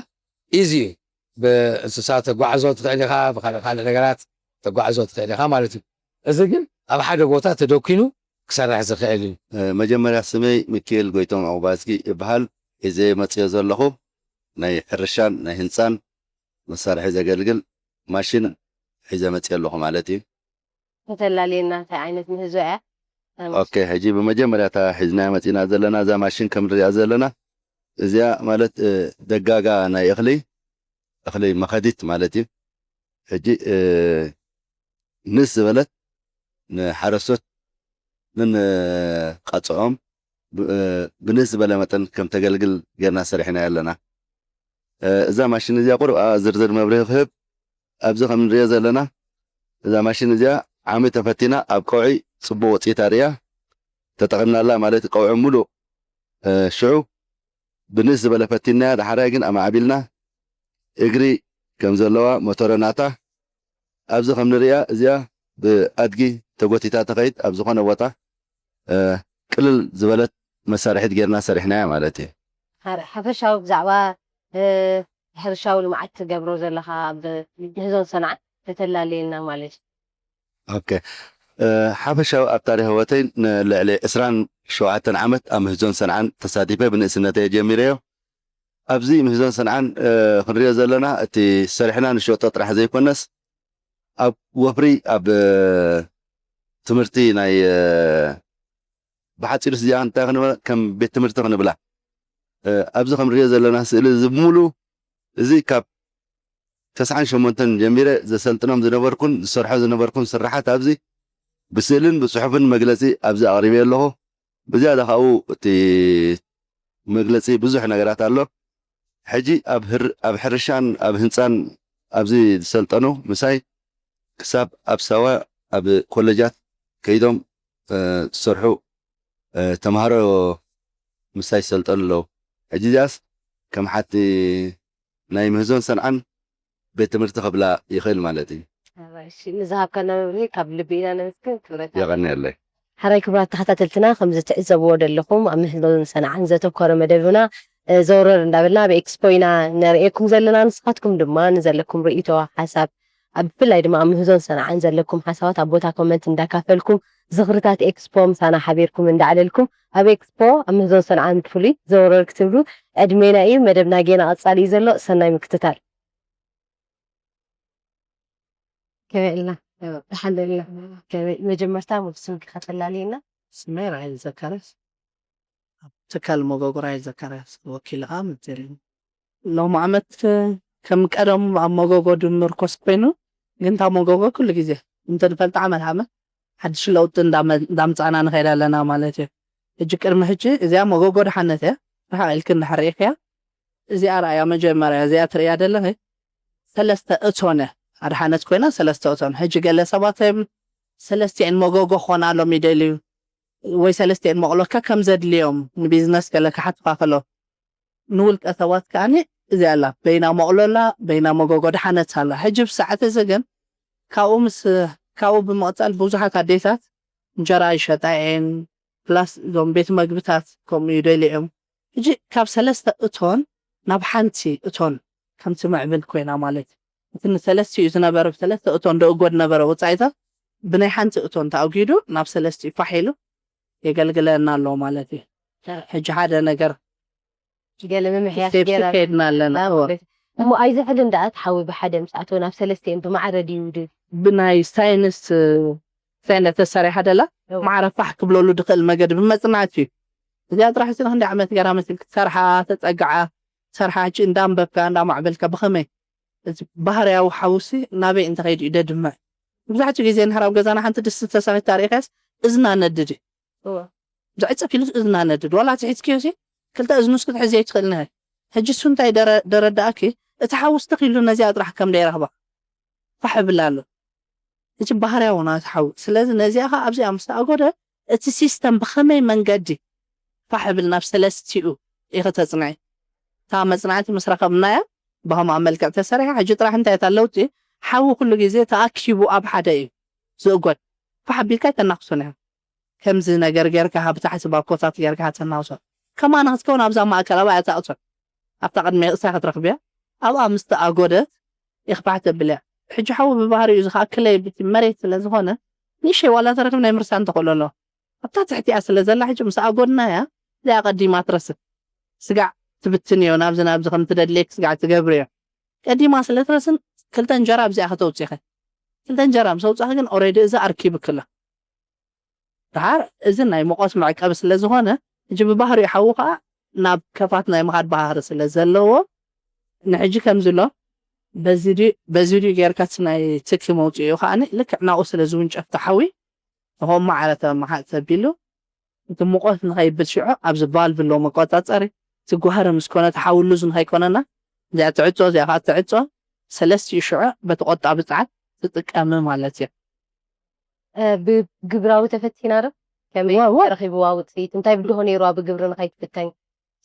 ኢዚ እዩ። ብእንስሳ ተጓዕዞ ትኽእል ኢኻ፣ ብካልእ ካልእ ነገራት ተጓዕዞ ትኽእል ኢኻ ማለት እዩ። እዚ ግን ኣብ ሓደ ቦታ ተደኪኑ ክሰርሕ ዝኽእል እዩ። መጀመርያ ስመይ ሚኪኤል ጎይቶም ኣውባዝጊ ይበሃል። ሒዘ መፅዮ ዘለኹ ናይ ሕርሻን ናይ ህንፃን መሳርሒ ዘገልግል ማሽን ሒዘ መፅዮ ኣለኹ ማለት እዩ። ከተላልየና እንታይ ዓይነት ምህዞ እያ? ኦኬ፣ ሕጂ ብመጀመርያ እታ ሒዝናያ መፂና ዘለና እዛ ማሽን ከም ንሪኣ ዘለና እዚኣ ማለት ደጋጋ ናይ እኽሊ እኽሊ መኸዲት ማለት እዩ። ሕጂ ንእስ ዝበለት ንሓረስቶት ንንቐፅዖም ብንእስ ዝበለ መጠን ከም ተገልግል ጌርና ሰሪሕና ኣለና። እዛ ማሽን እዚኣ ቁሩብ ዝርዝር መብርሂ ክህብ ኣብዚ ከም ንሪኦ ዘለና እዛ ማሽን እዚኣ ዓሚ ተፈቲና ኣብ ቀውዒ ፅቡቅ ውፅኢት ኣርእያ ተጠቒምናላ ማለት ቀውዒ ሙሉእ ሽዑ ብንእስ ዝበለ ፈቲናያ ዳሕራይ ግን ኣማዕቢልና እግሪ ከም ዘለዋ ሞተረ ናታ ኣብዚ ከም ንሪኣ እዚኣ ብኣድጊ ተጎቲታ ተኸይድ ኣብ ዝኾነ ቦታ ቅልል ዝበለት መሳርሒት ጌርና ሰሪሕናያ ማለት እዩ። ሓፈሻዊ ብዛዕባ ሕርሻዊ ልምዓት ትገብሮ ዘለኻ ኣብ ምህዞን ሰንዓን ተተላለየልና ማለት እዩ። ኦኬ፣ ሓፈሻዊ ኣብ ታሪኽ ህይወተይ ንልዕሊ ዕስራን ሸውዓተን ዓመት ኣብ ምህዞን ሰንዓን ተሳቲፈ ብንእስነተይ ጀሚረዮ። ኣብዚ ምህዞን ሰንዓን ክንሪኦ ዘለና እቲ ሰሪሕና ንሸጦ ጥራሕ ዘይኮነስ ኣብ ወፍሪ ኣብ ትምህርቲ ናይ ብሓፂሩ እዚኣ እንታይ ክንብላ ከም ቤት ትምህርቲ ክንብላ ኣብዚ ከም ንሪኦ ዘለና ስእሊ እዚ ብምሉ እዚ ካብ ተስዓን ሸሞንተን ጀሚረ ዘሰልጥኖም ዝነበርኩን ዝሰርሖ ዝነበርኩን ስራሓት ኣብዚ ብስእልን ብፅሑፍን መግለፂ ኣብዚ ኣቕሪበ ኣለኹ። ብዝያዳ ካብኡ እቲ መግለፂ ብዙሕ ነገራት ኣሎ። ሕጂ ኣብ ሕርሻን ኣብ ህንፃን ኣብዚ ዝሰልጠኑ ምሳይ ክሳብ ኣብ ሳዋ ኣብ ኮለጃት ከይዶም ዝሰርሑ ተምሃሮ ምሳይ ዝሰልጠኑ ኣለዉ። ሕጂ እዚኣስ ከም ሓቲ ናይ ምህዞን ሰንዓን ቤት ትምህርቲ ክብላ ይኽእል ማለት እዩ። ንዝሃብካና መብርሂ ካብ ልቢ ኢና ነመስግን። ክብረት የቐንየለይ። ሓራይ ክቡራት ተኸታተልትና ከምዚ ትዕዘብዎ ዘለኹም ኣብ ምህዞን ሰንዓን ዘተኮረ መደብና ዘውረር እንዳበልና ኣብ ኤክስፖ ኢና ነርእየኩም ዘለና። ንስኻትኩም ድማ ንዘለኩም ርእይቶ ሓሳብ ኣብ ብፍላይ ድማ ኣብ ምህዞን ሰንዓን ዘለኩም ሓሳባት ኣብ ቦታ ኮመንት እንዳካፈልኩም ዝኽርታት ኤክስፖ ምሳና ሓቢርኩም እንዳዕለልኩም ኣብ ኤክስፖ ኣብ ምህዞን ሰንዓን ብፍሉይ ዘውረር ክትብሉ ዕድሜና እዩ። መደብና ጌና ቀጻሊ እዩ ዘሎ። ሰናይ ምክትታል። ከመይ ኢልና ደሓን ዶ ኢልና? ከመይ መጀመርታ ሙሉ ስምኪ ከተላልየና? ስመይ ራሄል ዘካርያስ። ኣብ ትካል መጎጎ ራሄል ዘካርያስ ወኪል ከዓ ምትሪ። ሎም ዓመት ከም ቀደም ኣብ መጎጎ ድምርኮስ ኮይኑ ግን እታ መጎጎ ኩሉ ግዜ እንተንፈልጣ ዓመት ዓመት ሓድሽ ለውጢ እንዳምፃእና ንኸይድ ኣለና ማለት እዩ። ሕጂ ቅድሚ ሕጂ እዚኣ መጎጎ ድሓነት እያ። ርሓቕ ኢልክ እንድሕር ርኢኽያ እዚኣ ረኣያ መጀመርያ እዚኣ ትርእያ ደለኺ ሰለስተ እቶን እያ ኣድሓነት ኮይና ሰለስተ እቶን ሕጂ ገለ ሰባት እዮም ሰለስቲኤን መጎጎ ክኾና ሎም ይደልዩ ወይ ሰለስቲኤን መቕሎካ ከም ዘድልዮም ንቢዝነስ ገለ ክሓትፋ ከሎ ንውልቀ ሰባት ከዓኒ እዚኣ ኣላ በይና መቕሎ ኣላ በይና መጎጎ ድሓነት ኣላ ሕጂ ብሰዓት እዚ ግን ካብኡ ምስ ካብኡ ብምቕፃል ብዙሓት ኣዴታት እንጀራ ይሸጣ እየን ፕላስ እዞም ቤት መግብታት ከምኡ ይደልዩ እዮም ሕጂ ካብ ሰለስተ እቶን ናብ ሓንቲ እቶን ከምቲ ምዕብል ኮይና ማለት እዩ። እቲ ንሰለስቲኡ ዝነበረ ብሰለስተ እቶን ደእጎድ ነበረ ወፃኢታት ብናይ ሓንቲ እቶን ተኣጊዱ ናብ ሰለስቲኡ ፋሕ ኢሉ የገልግለና ኣሎ ማለት እዩ። ሕጂ ሓደ ነገር ገለ ምምሕያሽ ሴፍቲ ገይራ ከይድና ኣለና። እወ። እሞ ኣይዘሕልን ደኣ ትሓዊ ብሓደ ምስ ኣቶ ናብ ሰለስቲኤን ብማዕረ ድዩ ድ ብናይ ሳይንስ ሳይንስ ተሰሪሓ ደላ እወ። ማዕረ ፋሕ ክብለሉ ድኽእል መገዲ ብመፅናዕቲ እዩ። እዚኣ ጥራሕ ስለ ክንዲ ዓመት ገራ መሲል ክትሰርሓ ተፀግዓ ሰርሓ ሕጂ እንዳንበብካ እንዳማዕበልካ ብኸመይ እዚ ባህርያዊ ሓውሲ ናበይ እንተኸይዱ እዩ ደድምዕ። መብዛሕትኡ ግዜ እንድሕር ኣብ ገዛና ሓንቲ ድስቲ ተሰኺታ ርኢኻስ እዝና ነድድ እዩ። እወ። ብዛዕ ፀፊሉ እዝና ነድድ ዋላ ትሒዝክዮ ሲ ክልተ እዝኑስ ክትሕዝዮ ትኽእል ነህ። ሕጂ እሱ እንታይ ደረ- ደረዳእኪ እቲ ሓውሲ ተኺሉ ነዚኣ ጥራሕ ከም ደይረኽባ ፋሕ ብል ኣሎ። እቲ ባህርያዊ ናቲ ሓዊ ስለዚ ነዚኣ ኸ ኣብዚኣ ምስ ተኣጎደ እቲ ሲስተም ብኸመይ መንገዲ ፋሕ ብል ናብ ሰለስቲኡ ኢኺ ተፅንዒ። እታ መፅናዕቲ ምስ ረኸብናያ ብኸምኣ መልክዕ ተሰሪሓ ሕጂ ጥራሕ እንታይ እታ ለውጢ ሓዊ ኩሉ ግዜ ተኣኪቡ ኣብ ሓደ እዩ ዝእጎድ። ፋሕ ኣቢልካ ኣይተናኽሶን ኢኻ። ከምዚ ነገር ጌርካ ካብ ታሕቲ ባኮታት ጌርካ ተናኽሶ። ከማና ክትከውን ኣብዛ ማእከል ኣብኣ እያ ተኣቶ። ኣብታ ቅድሚ እሳ ክትረኽብያ ኣብኣ ምስ ተኣጎደት ኢኽፋሕ ተብልያ። ሕጂ ሓዊ ብባህሪኡ ዝኸኣክለይ ብቲ መሬት ስለ ዝኾነ ንእሸይ ዋላ ተረኺብ ናይ ምርሳን ተኽእሎ ኣለዎ። ኣብታ ትሕቲኣ ስለ ዘላ ሕጂ ምስ ኣጎድናያ እዚኣ ቀዲማ ትረስን ስጋዕ ትብትን እዮ ናብዚ ናብዚ ከም ትደድልየክ ስጋዕ ትገብር እዮ። ቀዲማ ስለ ትረስን ክልተ እንጀራ ኣብዚኣ ከተውፅኢኸ ክልተ እንጀራ ምስ ኣውፃኺ ግን ኦሬዲ እዛ ኣርኪብክላ። ድሓር እዚ ናይ ሙቐት መዕቀቢ ስለ ዝኾነ ሕጂ ብባህሪኡ ሓዊ ከዓ ናብ ከፋት ናይ ምኻድ ባህሪ ስለ ዘለዎ ንሕጂ ከምዚ ኣሎ በዚ ድዩ በዚ ድዩ ጌርካ እቲ ናይ ትኪ መውፅኢኡ ከዓ ልክዕ ናብኡ ስለ ዝውንጨፍ እቲ ሓዊ ንኸም ማዕረ ተመሓጥ ተቢሉ እቲ ሙቐት ንኸይብል ሽዑ ኣብዚ ቫልቭ ኣለዎ መቆፃፀሪ እቲ ጓህሪ ምስ ኮነ እቲ ሓዊ ሉዝ ንኸይኮነና እዚኣ ትዕፆ እዚኣ ከዓ ትዕፆ ሰለስቲኡ ሽዑ በቲ ቆጣቢ ፀዓት ትጥቀሚ ማለት እዩ። ብግብራዊ ተፈቲና ዶ ከመይ ዋ- ዋ- ረኺብዋ ውፅኢት እንታይ ብድሆ ነይርዋ ብግብሪ ንኸይትፍተን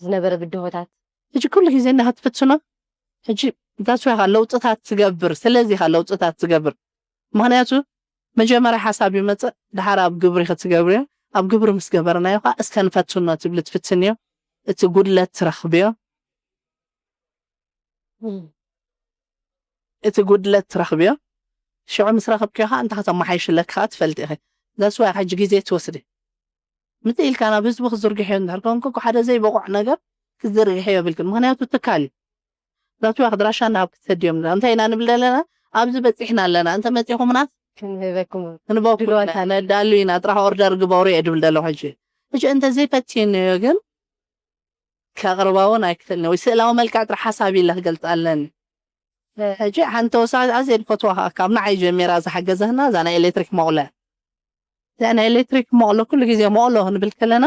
ዝነበረ ብድሆታት ሕጂ ኩሉ ግዜ እንዳ ክትፍትኖ ሕጂ that's why ለውጥታት ትገብር ስለዚ ኢኻ ለውጥታት ትገብር ምክንያቱ መጀመርያ ሓሳብ ይመፅእ ድሓር ኣብ ግብሪ ክትገብርዮ ኣብ ግብሪ ምስ ገበርናዮ ከዓ እስከ ንፈትኖ ትብሊ ትፍትንዮ እቲ ጉድለት ትረኽብዮ እቲ ጉድለት ትረኽብዮ ሽዑ ምስ ረኸብክዮ ከዓ እንታይ ከተመሓይሽለኪ ከዓ ትፈልጢ ኢኺ that's why ሕጂ ግዜ ትወስዲ ምፅእ ኢልካ ናብ ህዝቢ ክዝርግሕዮ እንድሕር ኮንኩ ሓደ ዘይበቑዕ ነገር ክትዝርግሕዮ የብልክን ምክንያቱ ትካል እዩ that's why ኣድራሻ እናሃብኪ ትሰድዮም እንታይ ኢና ንብል ዘለና ኣብዚ በፂሕና ኣለና እንተ መፂኹምና ክንህበኩም ክንበኩ ድልዋት ነዳሉ ኢና ጥራሕ ኦርደር ግበሩ እየ ድብል ዘለኹ ሕጂ ሕጂ እንተዘይፈትየንዮ ግን ከቕርባ እውን ኣይክኽእልን ወይ ስእላዊ መልክዕ ጥራሕ ሓሳብ ኢለ ክገልፃ ኣለኒ ሕጂ ሓንቲ ተወሳኺ ኣዝየ ዝፈትዋ ከዓ ካብ ንዓይ ጀሚራ ዝሓገዘትና እዛ ናይ ኤሌክትሪክ መቑሎ እዚኣ ናይ ኤሌክትሪክ መቑሎ ኩሉ ግዜ መቑሎ ክንብል ከለና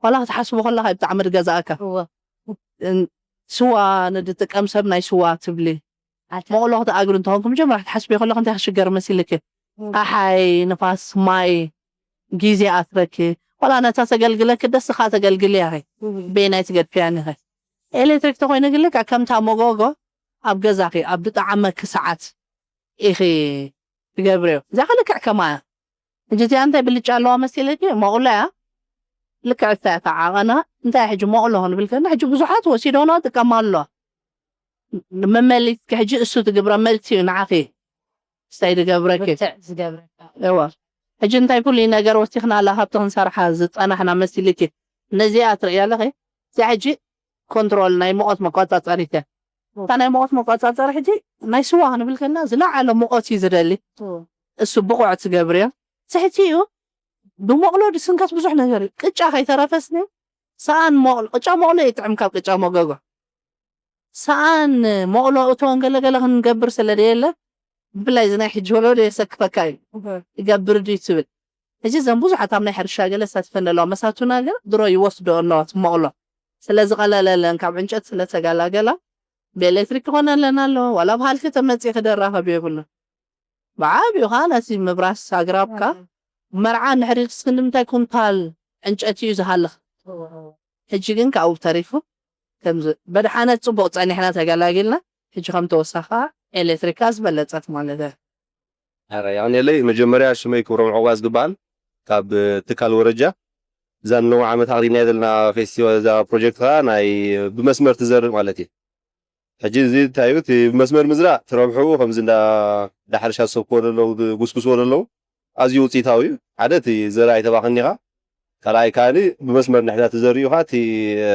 ዋላ ክትሓስቡ ከለካ እዩ ብጣዕሚ ዝገዛእካ እወ እን- ስዋ ንድጥቀም ሰብ ናይ ስዋ ትብሊ መቑሎ ክትኣግዱ እንተኾንኩም መጀመርያ ክትሓስቢ ከለኹ እንታይ ክሽገር መሲልክ ፀሓይ ንፋስ ማይ ግዜ ኣስረኪ ዋላ ነታ ተገልግለኪ ደስ ኻ ተገልግልያ ኸ በይናይ ትገድፍያ ኒኸ ኤሌክትሪክ ተኮይኑ ግልካ ከምታ መጎጎ ኣብ ገዛኺ ኣብ ዝጠዓመኪ ሰዓት ኢኺ ትገብርዮ እዚኣ ከ ልክዕ ከማያ ሕጂ እዚኣ እንታይ ብልጫ ኣለዋ መሲለኪ መቑሎ እያ ልክዕ እሳ እያ ተዓቐና እንታይ ሕጂ መቑሎ ክንብል ከና ሕጂ ብዙሓት ወሲዶና ጥቀማ ኣሎ መመሊስኪ ሕጂ እሱ ትግብረ መልሲ እዩ ንዓኺ ስታይ ዝገብረኪ ብርትዕ ዝገብረካ እዋ ሕጂ እንታይ ፍሉይ ነገር ወሲኽና ኣላ ካብቲ ክንሰርሓ ዝፀናሕና መሲልኪ ነዚኣ ትርእያ ኣለኺ እዚኣ ሕጂ ኮንትሮል ናይ ሙቐት መቆፃፀሪት እያ እታ ናይ ሙቐት መቆፃፀሪ ሕጂ ናይ ስዋ ክንብል ከና ዝለዓለ ሙቐት እዩ ዝደሊ እሱ ብቑዕ ትገብርዮ ትሕቲኡ ብመቕሎ ድስንከት ብዙሕ ነገር እዩ ቅጫ ከይተረፈስኒ ሰኣን መቕሎ ቅጫ መቕሎ ይጥዕም ካብ ቅጫ መጎጎ ሰኣን መቕሎ እቶን ገለገለ ክንገብር ስለ ደየለ ብፍላይ እዚ ናይ ሕጂ ወለዶ የሰክፈካ እዩ ይገብር ድዩ ትብል ሕጂ እዘን ብዙሓት ኣብ ናይ ሕርሻ ገለ ዝሳትፈን ዘለዋ መሳቱና ገ ድሮ ይወስዶ ኣለዋ ትመቕሎ ስለ ዝቐለለለን ካብ ዕንጨት ስለ ተጋላገላ ብኤሌክትሪክ ክኾነለን ኣለዎ ዋላ ብሃልኪ ተመፂ ክደራኸብ የብሉ ብዓብኡ ከዓ ነቲ ምብራስ ኣግራብካ መርዓ ንሕሪድ እስክንዲ ምንታይ ኩንታል ዕንጨቲ እዩ ዝሃልኽ ሕጂ ግን ካብኡ ተሪፉ ከምዚ በድሓነት ፅቡቅ ፀኒሕና ተገላጊልና ሕጂ ከም ተወሳኺ ከዓ ኤሌክትሪካ ዝበለፀት ማለት እያ የቀንየለይ መጀመርያ ሽመይ ክብሮም ዕቑባ ዝግበኣል ካብ ትካል ወረጃ እዛ ንሎሚ ዓመት ኣቕሪብናዮ ዘለና ፌስቲቫል፣ እዛ ፕሮጀክት ከኣ ናይ ብመስመር ትዘርእ ማለት እዩ። ሕጂ እዚ እንታይ እዩ? እቲ ብመስመር ምዝራእ ትረብሕኡ ከምዚ እንዳ፣ እንዳ ሕርሻ ዝሰብክዎ ዘለዉ፣ ዝጉስጉስዎ ዘለዉ ኣዝዩ ውፅኢታዊ እዩ። ሓደ እቲ ዘርኢ ኣይተባኽን ኢኻ፣ ካልኣይ ከኣ ብመስመር እንድሕር ተዘሪኡ ኸኣ እቲ፣ እ፣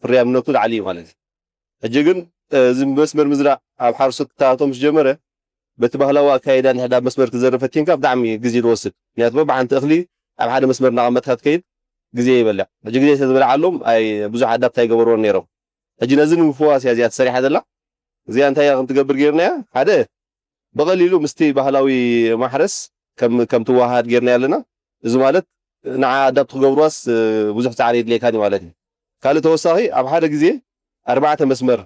ፍርያምነቱ ላዕሊ እዩ ማለት እዩ። ሕጂ ግን፣ እ፣ እዚ ብመስመር ምዝራእ ኣብ ሓረስቶታቶም ምስ ጀመረ፣ በቲ ባህላዊ ኣካይዳ እንድሕር ኣብ መስመር ክትዘርእ ፈቲንካ ብጣዕሚ ግዜ ዝወስድ። ምክንያቱ በብሓንቲ እኽሊ ኣብ ሓደ መስመር እናቐመጥካ ትከይድ ግዜ ይበልዕ። ሕጂ ግዜ ስለ ዝበልዓሎም ኣይ ብዙሕ ኣዳፕት ኣይገበርዎን ነይሮም። ሕጂ ነዚ ንምፍዋስ እያ እዚኣ ተሰሪሓ ዘላ። እዚኣ እንታይ እያ ከም ትገብር ገይርናያ? ሓደ ብቐሊሉ ምስቲ ባህላዊ ማሕረስ ከም፣ ከም ትወሃሃድ ገይርናያ ኣለና። እዚ ማለት ንዓ ኣዳፕት ክገብርዋስ፣ እ፣ ብዙሕ ጻዕሪ የድልየካን እዩ ማለት እዩ። ካልእ ተወሳኺ ኣብ ሓደ ግዜ ኣርባዕተ መስመር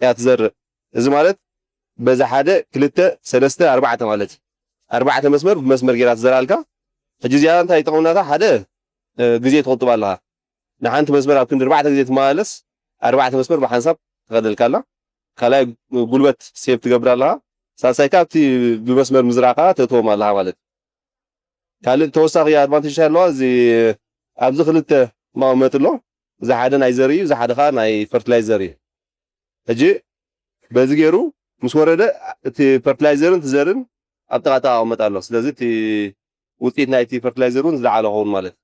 እያ ትዘርእ። እዚ ማለት በዚ ሓደ፣ ክልተ፣ ሰለስተ፣ ኣርባዕተ ማለት እዩ። ኣርባዕተ መስመር ብመስመር ገይራ ትዘርኣልካ። ሕጂ እዚኣ እንታይ ይጠቕመናታ? ሓደ፣ እ፣ ግዜ ትቑጥብ ኣለኻ። ንሓንቲ መስመር ኣብ ክንዲ ኣርባዕተ ግዜ ትመላለስ፣ ኣርባዕተ መስመር ብሓንሳብ ትኸደልካ ኣላ። ካልኣይ ጉልበት ሴቭ ትገብር ኣለኻ። ሳልሳይ ከኣ ኣብቲ ብመስመር ምዝራእ ከኣ ተእትዎም ኣለኻ ማለት እዩ። ካልእ ተወሳኺ ኣድቫንቴጅ ኣለዋ። እዚ ኣብዚ ክልተ መቐመጢ ኣሎ። እዚ ሓደ ናይ ዘርኢ እዩ፣ እዚ ሓደ ከኣ ናይ ፈርቲላይዘር እዩ። ሕጂ በዚ ገይሩ ምስ ወረደ እቲ ፈርቲላይዘርን እቲ ዘርን ኣብ ጥቓ ጥቓ ይቕመጥ ኣሎ። ስለዚ እቲ ውፅኢት ናይቲ ፈርቲላይዘር እውን ዝለዓለ ክኸውን ማለት እዩ።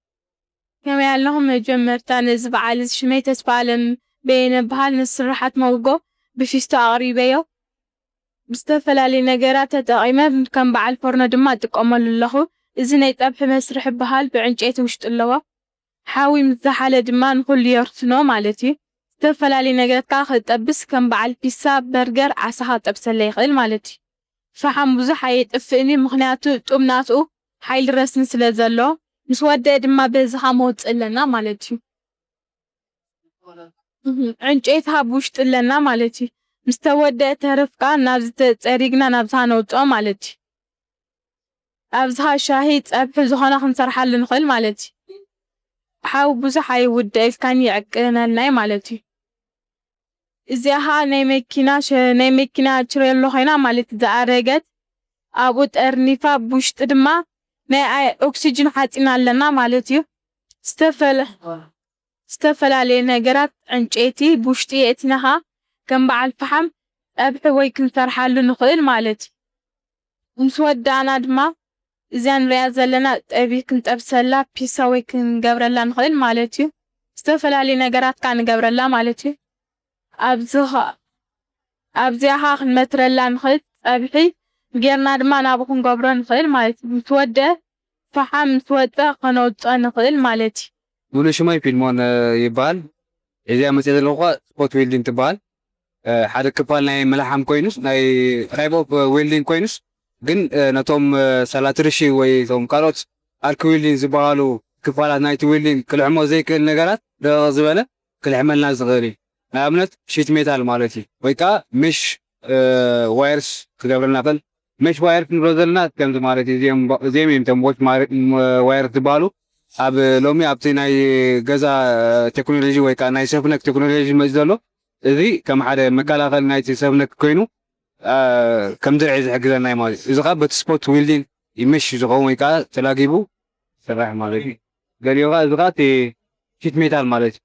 ከመይ ኣለኹም? መጀመርታ ነዚ በዓል እዚ ሽመይ ተስፋ ኣለም በየነ በሃል። ንስርሓት መጎ ብፊስቶ ኣቕሪበዮ። ብዝተፈላለዩ ነገራት ተጠቒመ ከም በዓል ፎርኖ ድማ እጥቀመሉ ኣለኹ። እዚ ናይ ጸብሒ መስርሒ በሃል ብዕንጨይቲ ውሽጢ ኣለዎ። ሓዊ ምስ ዝሓለ ድማ ንኹሉ የርስኖ ማለት እዩ። ዝተፈላለዩ ነገራት ከዓ ክጠብስ ከም በዓል ፒሳ፣ በርገር፣ ዓሳ ክጠብሰለ ይኽእል ማለት እዩ። ፈሓም ብዙሕ ኣየጥፍእን እዩ፣ ምኽንያቱ ጡብ ናትኡ ሓይሊ ረስኒ ስለ ዘሎ። ምስ ወደአ ድማ በዚ ከዓ መውፅእ ኣለና ማለት እዩ። እህ፣ ዕንጨይቲ ካብ ውሽጢ ኣለና ማለት እዩ። ምስ ተወደአ ተረፍ ከዓ ናብዚ ተፀሪግና ናብዚ ነውፅኦ ማለት እዩ። ኣብዝኻ ሻሂ፣ ጸብሒ ዝኾነ ክንሰርሓሉ ንኽእል ማለት እዩ። ሓው ብዙሕ ኣይውደ ኢልካኒ ይዕቅነልና እዩ ማለት እዩ። እዚኣ ኸኣ ናይ መኪና ሸ-፣ ናይ መኪና ችሬሎ ኮይና ማለት እዩ፣ ዝኣረገት ኣብኡ ጠርኒፋ ብውሽጢ ድማ ናይ ኣይ-፣ ኦክሲጅን ሓጺን ኣለና ማለት እዩ። ዝተፈለ-፣ ዝተፈላለየ ነገራት ዕንጨይቲ ብውሽጢ የእቲና ኸኣ ከም በዓል ፈሓም ጸብሒ ወይ ክንሰርሓሉ ንኽእል ማለት እዩ። ምስ ወዳእና ድማ እዚኣ ንሪኣ ዘለና ጸብሒ ክንጠብሰላ ፒሳ ወይ ክንገብረላ ንኽእል ማለት እዩ። ዝተፈላለዩ ነገራት ከኣ ንገብረላ ማለት እዩ። ኣብዚ ኸ-፣ ኣብዚኣ ኸኣ ክንመትረላ ንኽእል ጸብሒ ጌርና ድማ ናብኡ ክንገብሮ ንኽእል ማለት እዩ። ምስ ወደአ ፈሓም ምስ ወጸ ከነውጽኦ ንኽእል ማለት እዩ። ሙሉ ሽመይ ፊልሞን፣ እ፣ ይበሃል። እዚኣ መጽእ ዘለኹ ኸኣ ስፖት ዌልዲንግ ትበሃል። እ፣ ሓደ ክፋል ናይ ምልሓም ኮይኑስ፣ ናይ ታይፕ ኦፍ ዌልዲንግ ኮይኑስ፣ ግን፣ እ፣ ነቶም፣ እ፣ ሳላትርሺ ወይ እቶም ካልኦት ኣርክ ዌልዲንግ ዝበሃሉ ክፋላት ናይቲ ዌልዲንግ ክልሕሞ ዘይክእል ነገራት ደቐቕ ዝበለ ክልሕመልና ዝኽእል እዩ። ንኣብነት ሺት ሜታል ማለት እዩ። ወይ ከኣ ሜሽ፣ እ፣ ዋየርስ ክገብረልና ይኽእል። ሜሽ ዋየርስ ንብሎ ዘለና ከምዚ ማለት እዩ። እዚኦም፣ እዚኦም እዮም እቶም ሜሽ ማር-፣ ም-፣ ዋየርስ ዝበሃሉ። ኣብ ሎሚ ኣብቲ ናይ ገዛ ቴክኖሎጂ ወይ ከኣ ናይ ሰፍነክ ቴክኖሎጂ መፂኡ ዘሎ፣ እዚ ከም ሓደ መከላኸሊ ናይቲ ሰፍነክ ኮይኑ፣ እ፣ ከም ድርዒ ዝሕግዘና እዩ ማለት እዩ። እዚ ኸኣ በቲ ስፖት ዊልዲንግ ይምሽ ዝኸውን ወይ ከኣ ተላጊቡ ይስራሕ ማለት እዩ። ገሊኡ ኸኣ እዚ ኸኣ እቲ ሺት ሜታል ማለት እዩ።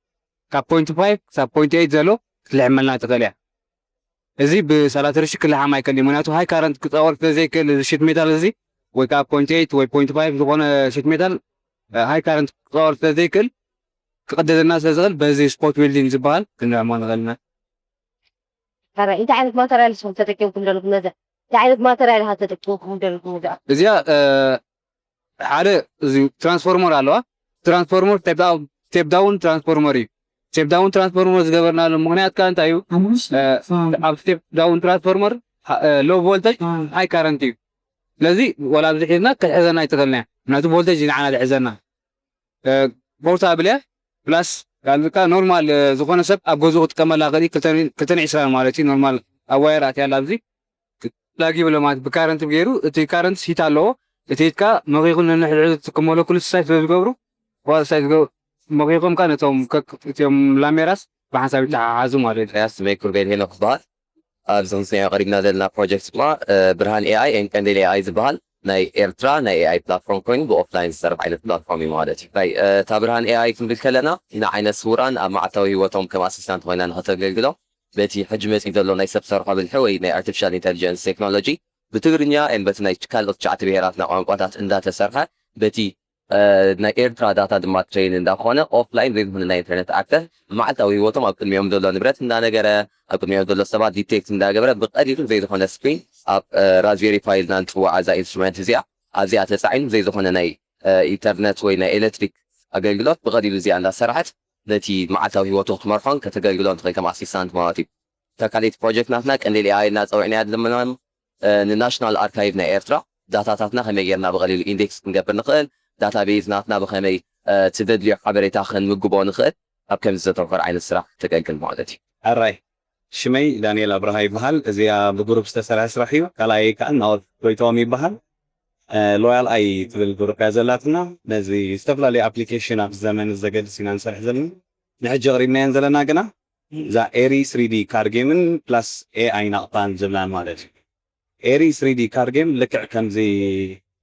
ካብ ፖይንት ፋይቭ ክሳብ ፖይንት ኤይት ዘሎ ክትልሕመልና ትኽእል እያ። እዚ ብሳላትርሺ ክልሓም ኣይክእልን እዩ። ምኽንያቱ ሃይ ካረንት ክጻወር ስለ ዘይክእል፣ እዚ ሺት ሜታል እዚ ወይ ከኣ ፖይንት ኤይት ወይ ፖይንት ፋይቭ ዝኾነ ሺት ሜታል፣ እ፣ ሃይ ካረንት ክጻወር ስለ ዘይክእል፣ ክቕደደና ስለ ዝኽእል፣ በዚ ስፖት ዊልዲንግ ዝበሃል ክንልሕሞ ንኽእል ኢና። ካልኣይ፣ እንታይ ዓይነት ማተርያል ኢኹም ተጠቂምኩም ዘለኹም ነዛ? እንታይ ዓይነት ማተርያል ኢኻ ተጠቂምኩም ዘለኹም ነዛ? እዚኣ፣ እ፣ ሓደ እዚ ትራንስፎርመር ኣለዋ። ትራንስፎርመር ስቴፕ ዳውን፣ ስቴፕ ዳውን ትራንስፎርመር እዩ። ስቴፕ ዳውን ትራንስፎርመር ዝገበርናሉ ምኽንያት ከኣ እንታይ እዩ? እ፣ ኣብ ስቴፕ ዳውን ትራንስፎርመር፣ እ፣ ሎ ቮልተጅ፣ ሃይ ካረንት እዩ። ስለዚ ዋላ ኣብዚ ሒዝና ክትሕዘና ኣይትኽእልን እያ። ምኽንያቱ ቮልተጅ እዩ ንዓና ዝሕዘና። እ፣ ፖርታብል እያ። ፕላስ ካልእ ከኣ ኖርማል፣ እ፣ ዝኾነ ሰብ ኣብ ገዝኡ ክጥቀመላ ይኽእል እዩ። ክልተ፣ ክልተ ዕስራን ማለት እዩ። ኖርማል ኣብ ዋየር ኣትያ ኣላ ኣብዚ። ላጊ ብሎ ማለት ብካረንት ገይሩ፣ እቲ ካረንት ሂት ኣለዎ። እቲ ሂት ከኣ መኺኹ ነንሕድሕዱ እቲ ሞለኩል ሳይት ስለ ዝገብሩ፣ ዋላ ሳይት ዝገብሩ፣ መኺኾም ከኣ ነቶም ከክ-፣ እቲኦም ላሜራስ ብሓንሳብ ይተሓሓዙ ማለት እዩ። ያስ ስመይ ኩርቤል ሄኖክ ይበሃል። ኣብዚ ክንስንዮ ቀሪብና ዘለና ፕሮጀክት ድማ፣ እ፣ ብርሃን ኤ ኣይ ኤን ቀንዴል ኤ ኣይ ዝበሃል ናይ ኤርትራ ናይ ኤኣይ ፕላትፎርም ኮይኑ ብኦፍላይን ዝሰርሕ ዓይነት ፕላትፎርም እዩ ማለት እዩ። ናይ እታ ብርሃን ኤኣይ ክንብል ከለና ንዓይነ ስውራን ኣብ መዓልታዊ ህይወቶም ከም ኣሲስታንት ኮይና ንኸተገልግሎም በቲ ሕጂ መፂኡ ዘሎ ናይ ሰብ ሰርሖ ብልሒ ወይ ናይ ኣርቲፊሻል ኢንቴሊጀንስ ቴክኖሎጂ ብትግርኛ ን በቲ ናይ ካልኦት ትሽዓተ ብሄራትና ቋንቋታት እንዳተሰርሐ በቲ ናይ ኤርትራ ዳታ ድማ ትሬን እንዳኾነ ኦፍላይን ዘይዝኾነ ናይ ኢንተርነት ኣክሰስ መዓልታዊ ህይወቶም ኣብ ቅድሚኦም ዘሎ ንብረት እንዳነገረ ኣብ ቅድሚኦም ዘሎ ሰባት ዲቴክት እንዳገበረ ብቐሊሉ ዘይዝኾነ ስክሪን ኣብ ራዝቤሪ ፓይ ኢልና ንፅዋዓ እዛ ኢንስትሩመንት እዚኣ ኣብዚኣ ተፃዒኑ ዘይዝኾነ ናይ ኢንተርነት ወይ ናይ ኤሌክትሪክ ኣገልግሎት ብቐሊሉ እዚኣ እንዳሰርሐት ነቲ መዓልታዊ ህይወቱ ክትመርሖን ከተገልግሎን ትኽእል ከም ኣሲስታንት ማለት እዩ። እታ ካልኣይቲ ፕሮጀክት ናትና ቀንዴል ኤኣይ ኢልና ፀዊዕናያ ዘለና ንናሽናል ኣርካይቭ ናይ ኤርትራ ዳታታትና ከመይ ጌርና ብቐሊሉ ኢንዴክስ ክንገብር ንኽእል፣ ዳታቤዝ ናትና ብኸመይ እቲ ዘድልዮ ሓበሬታ ክንምግቦ ንኽእል ኣብ ከምዚ ዘተኮረ ዓይነት ስራሕ ተገልግል ማለት እዩ። ሕራይ፣ ሽመይ ዳንኤል ኣብርሃ ይበሃል። እዚኣ ብግሩፕ ዝተሰርሐ ስራሕ እዩ። ካልኣይ ከዓ ናኦት ጎይትኦም ይበሃል። ሎያል ኣይ ትብል ግሩፕ እያ ዘላትና። ነዚ ዝተፈላለዩ ኣፕሊኬሽን ኣብዚ ዘመን ዘገድስ ኢና ንሰርሕ ዘለና። ንሕጂ ኣቕሪብናየን ዘለና ግና እዛ ኤሪ ስሪዲ ካር ጌምን ፕላስ ኤኣይ ናቕፋን ዝብላን ማለት እዩ። ኤሪ ስሪዲ ካር ጌም ልክዕ ከምዚ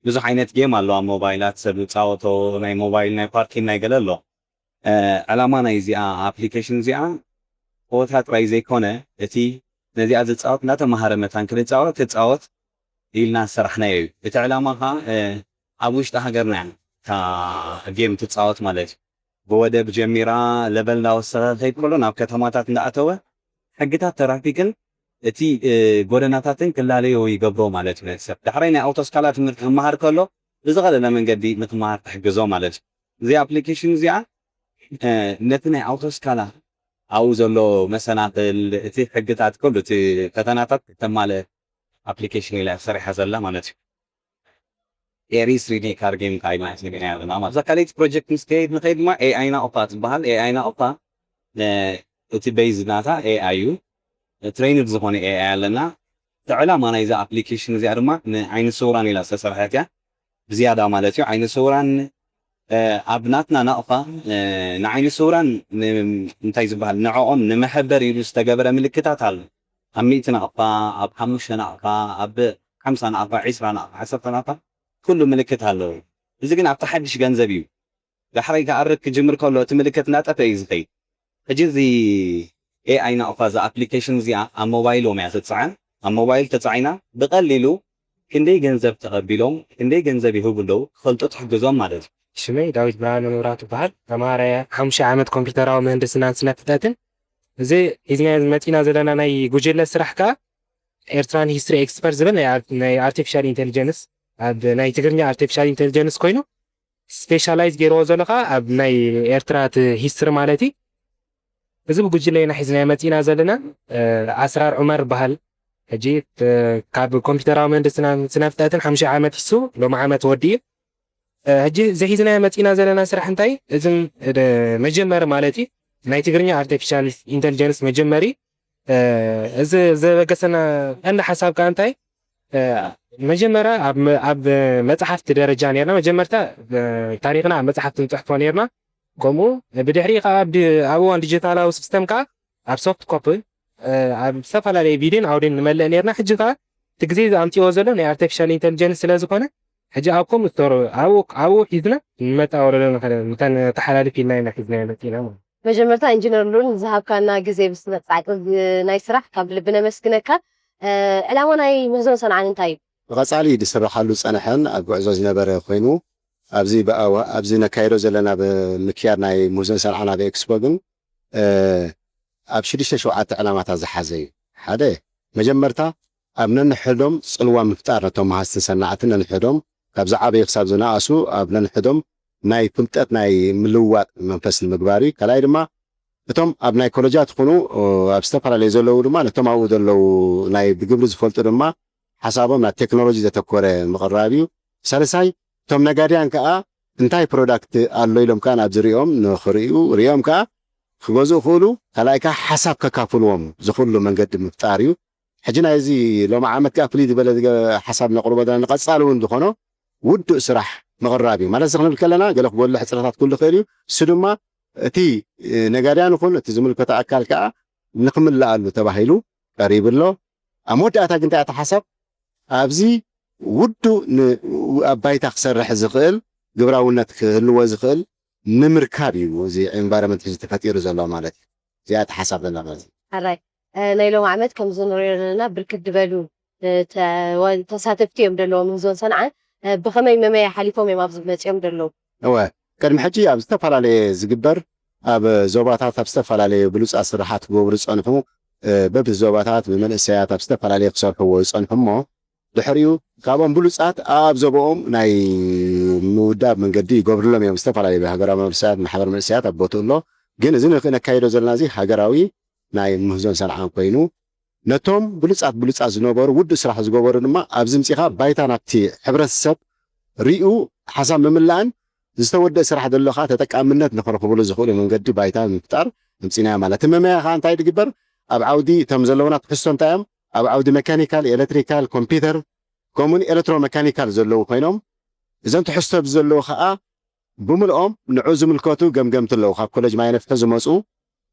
ብዙሕ ዓይነት ጌም ኣሎ ኣብ ሞባይላት ሰብ ዝፃወቶ ናይ ሞባይል ናይ ፓርኪን ናይ ገለ ኣሎ። ዕላማ ናይ እዚኣ ኣፕሊኬሽን እዚኣ ፎታ ጥራይ ዘይኮነ እቲ ነዚኣ ዝፃወት እናተምሃረ መታን ክንፃወት ክፃወት ኢልና ዝሰራሕናዮ እዩ። እቲ ዕላማ ከዓ ኣብ ውሽጢ ሃገርና እያ እታ ጌም ትፃወት ማለት እዩ። ብወደብ ጀሚራ ለበል እንዳወሰኸ ከይድ ከሎ ናብ ከተማታት እንዳኣተወ ሕግታት ተራፊክን እቲ ጎደናታትን ክላለዮ ይገብሮ ማለት እዩ። ሰብ ዳሕራይ ናይ ኣውቶስካላ ትምህርቲ ክመሃር ከሎ ብዝቐለለ መንገዲ ንክመሃር ትሕግዞ ማለት እዩ። እዚ ኣፕሊኬሽን እዚኣ ነቲ ናይ ኣውቶስካላ ኣብኡ ዘሎ መሰናኽል እቲ ሕግታት ከሉ እቲ ፈተናታት ክተማልእ ኣፕሊኬሽን ኢላ ሰሪሓ ዘላ ማለት እዩ። ኤሪ ስሪዲ ካር ጌም ካይ ማለት ንገና ያለና ማለት እዛ ካልኣይቲ ፕሮጀክት ምስ ከይድ ንኸይድ ድማ ኤኣይ ናቕፋ ትበሃል። ኤኣይ ናቕፋ እቲ ቤዝ ናታ ኤኣይ እዩ። ትሬይንድ ዝኾነ ኤኣይ ኣለና። እቲ ዕላማ ናይዛ ኣፕሊኬሽን እዚኣ ድማ ንዓይኒ ስውራን ኢላ ዝተሰርሐት እያ። ብዝያዳ ማለት እዩ ዓይኒ ስውራን ኣብ ናትና ናቕፋ ንዓይኒ ስውራን እንታይ ዝበሃል ንዕኦም ንመሐበር ኢሉ ዝተገበረ ምልክታት ኣሎ። ኣብ ሚእቲ ናቕፋ፣ ኣብ ሓሙሽተ ናቕፋ፣ ኣብ ሓምሳ ናቕፋ፣ ዒስራ ናቕፋ፣ ዓሰርተ ናቕፋ ኩሉ ምልክት ኣለዎ። እዚ ግን ኣብቲ ሓድሽ ገንዘብ እዩ። ዳሕራይ ክኣርግ ክጅምር ከሎ እቲ ምልክት እናጠፈ እዩ ዝኸይድ። ሕጂ እዚ ኤኣይ ናቕፋ እዛ ኣፕሊኬሽን እዚኣ ኣብ ሞባይሎም እያ ትፅዓን። ኣብ ሞባይል ተፃዒና ብቐሊሉ ክንደይ ገንዘብ ተቐቢሎም ክንደይ ገንዘብ ይህቡ ኣለዉ ክፈልጡ ትሕግዞም ማለት እዩ። ሽመይ ዳዊት ብርሃነ መብራህቱ ይበሃል። ተምሃራይ እየ። ሓሙሽተ ዓመት ኮምፒውተራዊ ምህንድስናን ስነ ፍልጠትን። እዚ ሒዝናዮ መፂና ዘለና ናይ ጉጅለ ስራሕ ከዓ ኤርትራን ሂስትሪ ኤክስፐርት ዝብል ናይ ኣር- ናይ ኣርቲፊሻል ኢንቴሊጀንስ ኣብ ናይ ትግርኛ ኣርቲፊሻል ኢንቴሊጀንስ ኮይኑ ስፔሻላይዝ ገይርዎ ዘሎ ከዓ ኣብ ናይ ኤርትራ እቲ ሂስትሪ ማለት እዩ። እዚ ብጉጅለ ኢና ሒዝናዮ መፂና ዘለና። ኣስራር ዑመር ይበሃል። ሕጂ ካብ ኮምፒውተራዊ ምህንድስናን ስነፍጠትን ሓሙሽተ ዓመት ሒሱ ሎሚ ዓመት ወዲኡ። ሕጂ እዚ ሒዝናዮ መፂና ዘለና ስራሕ እንታይ? እዚ መጀመሪ ማለት እዩ ናይ ትግርኛ ኣርቲፊሻል ኢንተሊጀንስ መጀመሪ። እዚ ዘበገሰና ቀንዲ ሓሳብ ከዓ እንታይ? መጀመርያ ኣብ መፅሓፍቲ ደረጃ ነርና መጀመርታ ታሪክና ኣብ መፅሓፍቲ ንፅሕፎ ነርና። ከምኡ ብድሕሪ ከዓ ኣብ እዋን ዲጂታላዊ ሲስተም ከዓ ኣብ ሶፍት ኮፒ ኣብ ዝተፈላለዩ ቪድዮን ኣውድዮን ንመልእ ነርና። ሕጂ ከዓ እቲ ግዜ ኣምፅዎ ዘሎ ናይ ኣርቲፊሻል ኢንተሊጀንስ ስለዝኮነ ሕጂ ኣብ ኮምፒውተር ኣብኡ ሒዝና ንመፃ ወለዶ ንተሓላልፍ ኢልና ኢና ሒዝና መፂና። መጀመርታ ኢንጂነር ሉል ንዝሃብካና ግዜ ብስመፃዕቂ ናይ ስራሕ ካብ ልቢ ነመስግነካ። ዕላማ ናይ ምህዞን ሰንዓን እንታይ እዩ? ብቐፃሊ ዝስርሓሉ ዝፀንሐን ኣብ ጉዕዞ ዝነበረ ኮይኑ ኣብዚ ኣብዚ ነካይዶ ዘለና ብምክያድ ናይ ምህዞን ሰንዓን ኣብ ኤክስፖ ግን ኣብ ሽዱሽተ ሸውዓተ ዕላማታት ዝሓዘ እዩ። ሓደ መጀመርታ ኣብ ነንሕዶም ፅልዋ ምፍጣር ነቶም መሃዝትን ሰናዕትን ነንሕዶም ካብ ዝዓበዩ ክሳብ ዝነኣሱ ኣብ ነንሕዶም ናይ ፍልጠት ናይ ምልውዋጥ መንፈስ ንምግባር እዩ። ካልኣይ ድማ እቶም ኣብ ናይ ኮለጃት ይኹኑ ኣብ ዝተፈላለዩ ዘለዉ ድማ ነቶም ኣብኡ ዘለዉ ናይ ብግብሪ ዝፈልጡ ድማ ሓሳቦም ናብ ቴክኖሎጂ ዘተኮረ ምቕራብ እዩ። ሳልሳይ እቶም ነጋድያን ከዓ እንታይ ፕሮዳክት ኣሎ ኢሎም ከዓ ናብ ዝሪኦም ንኽርእዩ ሪኦም ከዓ ክገዝኡ ክእሉ ካልኣይ ከዓ ሓሳብ ከካፍልዎም ዝኽእሉ መንገዲ ምፍጣር እዩ። ሕጂ ናይዚ ሎሚ ዓመት ከዓ ፍልይ ዝበለ ሓሳብ ነቕርቦ ዘለና ንቐፃሊ እውን ዝኾኖ ውዱእ ስራሕ ምቕራብ እዩ ማለት እዚ ክንብል ከለና ገለ ክጎልሕ ሕፅረታት ክህሉ ይኽእል እዩ። እሱ ድማ እቲ ነጋድያን ይኹን እቲ ዝምልከቶ ኣካል ከዓ ንክምልኣሉ ተባሂሉ ቀሪቡ ኣሎ። ኣብ መወዳእታ ግን እንታይ እያ እታ ሓሳብ ኣብዚ ውዱ ን-፣ ኣብ ባይታ ክሰርሕ ዝኽእል ግብራውነት ክህልዎ ዝኽእል ንምርካብ እዩ እዚ ኤንቫይሮንመንት እዚ ተፈጢሩ ዘሎ ማለት እዩ። እዚኣ እቲ ሓሳብ ዘላ ማለት እዩ። ሕራይ። እ፣ ናይ ሎም ዓመት ከምዚ ንሪኦ ዘለና ብርክት ዝበሉ እ፣ ተ-፣ ወ-፣ ተሳተፍቲ እዮም ዘለዎም ዞን ሰንዓ። እ፣ ብኸመይ መመያ ሓሊፎም እዮም ኣብዚ መፂኦም ዘለዉ? እወ፣ ቅድሚ ሕጂ ኣብ ዝተፈላለየ ዝግበር ኣብ ዞባታት ኣብ ዝተፈላለየ ብሉፃት ስራሓት ክገብሩ ዝፀንሑ እ፣ በቢ ዞባታት ብመንእሰያት ኣብ ዝተፈላለየ ክሰርሕዎ ዝፀንሑ እሞ ድሕሪኡ ካብኦም ብሉፃት ኣብ ዞባኦም ናይ ምውዳብ መንገዲ ይገብርሎም እዮም። ዝተፈላለዩ ሃገራዊ መንእሰያት ማሕበር መንእሰያት ኣብ ቦትኡ ኣሎ። ግን እዚ ንክ-፣ ነካይዶ ዘለና እዚ ሃገራዊ ናይ ምህዞን ሰንዓን ኮይኑ ነቶም ብሉፃት ብሉፃት ዝነበሩ ውዱእ ስራሕ ዝገበሩ ድማ ኣብዚ ምፂኻ ባይታ ናብቲ ሕብረተሰብ ሪኡ ሓሳብ ምምላእን ዝተወደአ ስራሕ ዘሎ ከዓ ተጠቃምነት ንክረኽብሉ ዝኽእሉ መንገዲ ባይታ ምፍጣር ምፂና ማለት እቲ መመያ ከዓ እንታይ ድግበር ኣብ ዓውዲ እቶም ዘለውና ትሕዝቶ እንታይ እዮም ኣብ ዓውዲ መካኒካል ኤሌክትሪካል ኮምፒውተር ከምኡን ኤሌክትሮ መካኒካል ዘለዉ ኮይኖም እዞም ትሕዝቶ ብዘለዉ ከዓ ብምልኦም ንዑ ዝምልከቱ ገምገምቲ ኣለዉ ካብ ኮሌጅ ማይ ነፍሒ ዝመፁ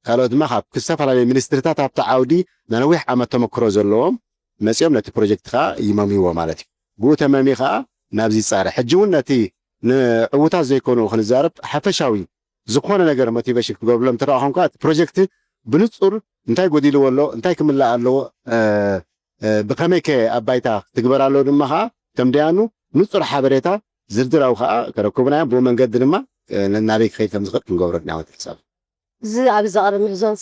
ካልኦት ድማ ካብ ዝተፈላለዩ ሚኒስትሪታት ኣብቲ ዓውዲ ንነዊሕ ዓመት ተመክሮ ዘለዎም መፂኦም ነቲ ፕሮጀክት ከዓ ይመምይዎ ማለት እዩ ብኡ ተመሚ ከዓ ናብዚ ይፃረ ሕጂ እውን ነቲ ንዕዉታት ዘይኮኑ ክንዛረብ ሓፈሻዊ ዝኾነ ነገር ሞቲቬሽን ክገብርሎም ትረኣ ኮንካ እቲ ፕሮጀክት ብንፁር እንታይ ጎዲልዎ ኣሎ እንታይ ክምላእ ኣለዎ ብኸመይ ከ ኣብ ባይታ ክትግበር ኣለዎ ድማ ከዓ ከም ደያኑ ንፁር ሓበሬታ ዝርዝራዊ ከዓ ከረክቡና እዮም ብኡ መንገዲ ድማ ናበይ ክኸይድ ከም ዝኽእል ክንገብሮ ድና ወት ሓሳብ እዚ ኣብ ዘቕርብ ምህዞን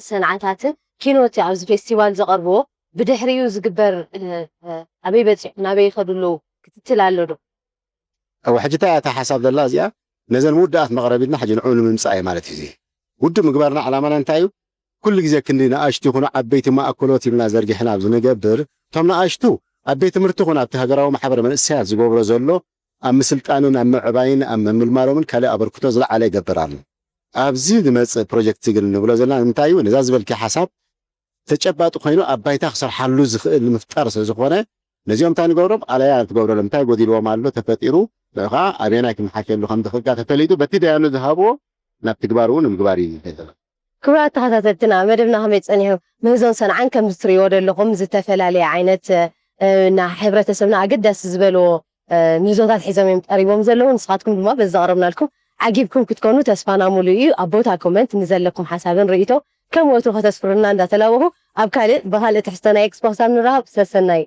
ሰንዓታትን ኪኖት ኣብዚ ፌስቲቫል ዘቐርብዎ ብድሕሪኡ ዝግበር ኣበይ በፂሑ ናበይ ይኸዱ ኣለዉ ክትትል ኣሎ ዶ እወ ሕጂ እንታይ እያ እታ ሓሳብ ዘላ እዚኣ ነዘን ምውዳኣት መቕረቢትና ሕጂ ንዑ ንምምፃእ እዩ ማለት እዩ ውድእ ምግባርና ዓላማና እንታይ እዩ ኩሉ ግዜ ክንዲ ንኣሽቱ ይኹኑ ዓበይቲ ማእከሎት ኢልና ዘርጊሕና ኣብ ዝንገብር እቶም ንኣሽቱ ኣብ ቤት ትምህርቲ ይኹን ኣብቲ ሃገራዊ ማሕበር መንእሰያት ዝገብሮ ዘሎ ኣብ ምስልጣንን ኣብ ምዕባይን ኣብ ምምልማሎምን ካልእ ኣበርክቶ ዝለዓለ ይገብር ኣሎ ኣብዚ ዝመፅእ ፕሮጀክት ግን ንብሎ ዘለና እንታይ እዩ ነዛ ዝበልኪ ሓሳብ ተጨባጢ ኮይኑ ኣብ ባይታ ክሰርሓሉ ዝኽእል ንምፍጣር ስለ ዝኾነ ነዚኦም እንታይ ንገብሮም ኣለያ ትገብረሎም እንታይ ጎዲልዎም ኣሎ ተፈጢሩ ንዑ ከዓ ኣበየናይ ክመሓሸሉ ከም ዝኽእልካ ተፈሊጡ በቲ ደያኑ ዝሃብዎ ናብ ትግባር እውን ንምግባር እዩ ዝሕዘና። ክቡራት ተኸታተልትና መደብና ከመይ ፀኒሑ ምህዞን ሰንዓን ከም ዝትሪእዎ ዘለኹም ዝተፈላለየ ዓይነት እ፣ ና ሕብረተሰብና ኣገዳሲ ዝበልዎ እ፣ ምህዞታት ሒዞም እዮም ቀሪቦም ዘለዉ ንስኻትኩም ድማ በዚ ዘቕረብናልኩም ዓጊብኩም ክትኮኑ ተስፋና ሙሉእ እዩ ኣብ ቦታ ኮመንት ንዘለኩም ሓሳብን ርእይቶ ከም ወትሩ ከተስፍሩና እንዳተላበኹ ኣብ ካልእ ብካልእ ትሕዝቶ ናይ ኤክስፖ ክሳብ ንራኸብ ሰሰናዩ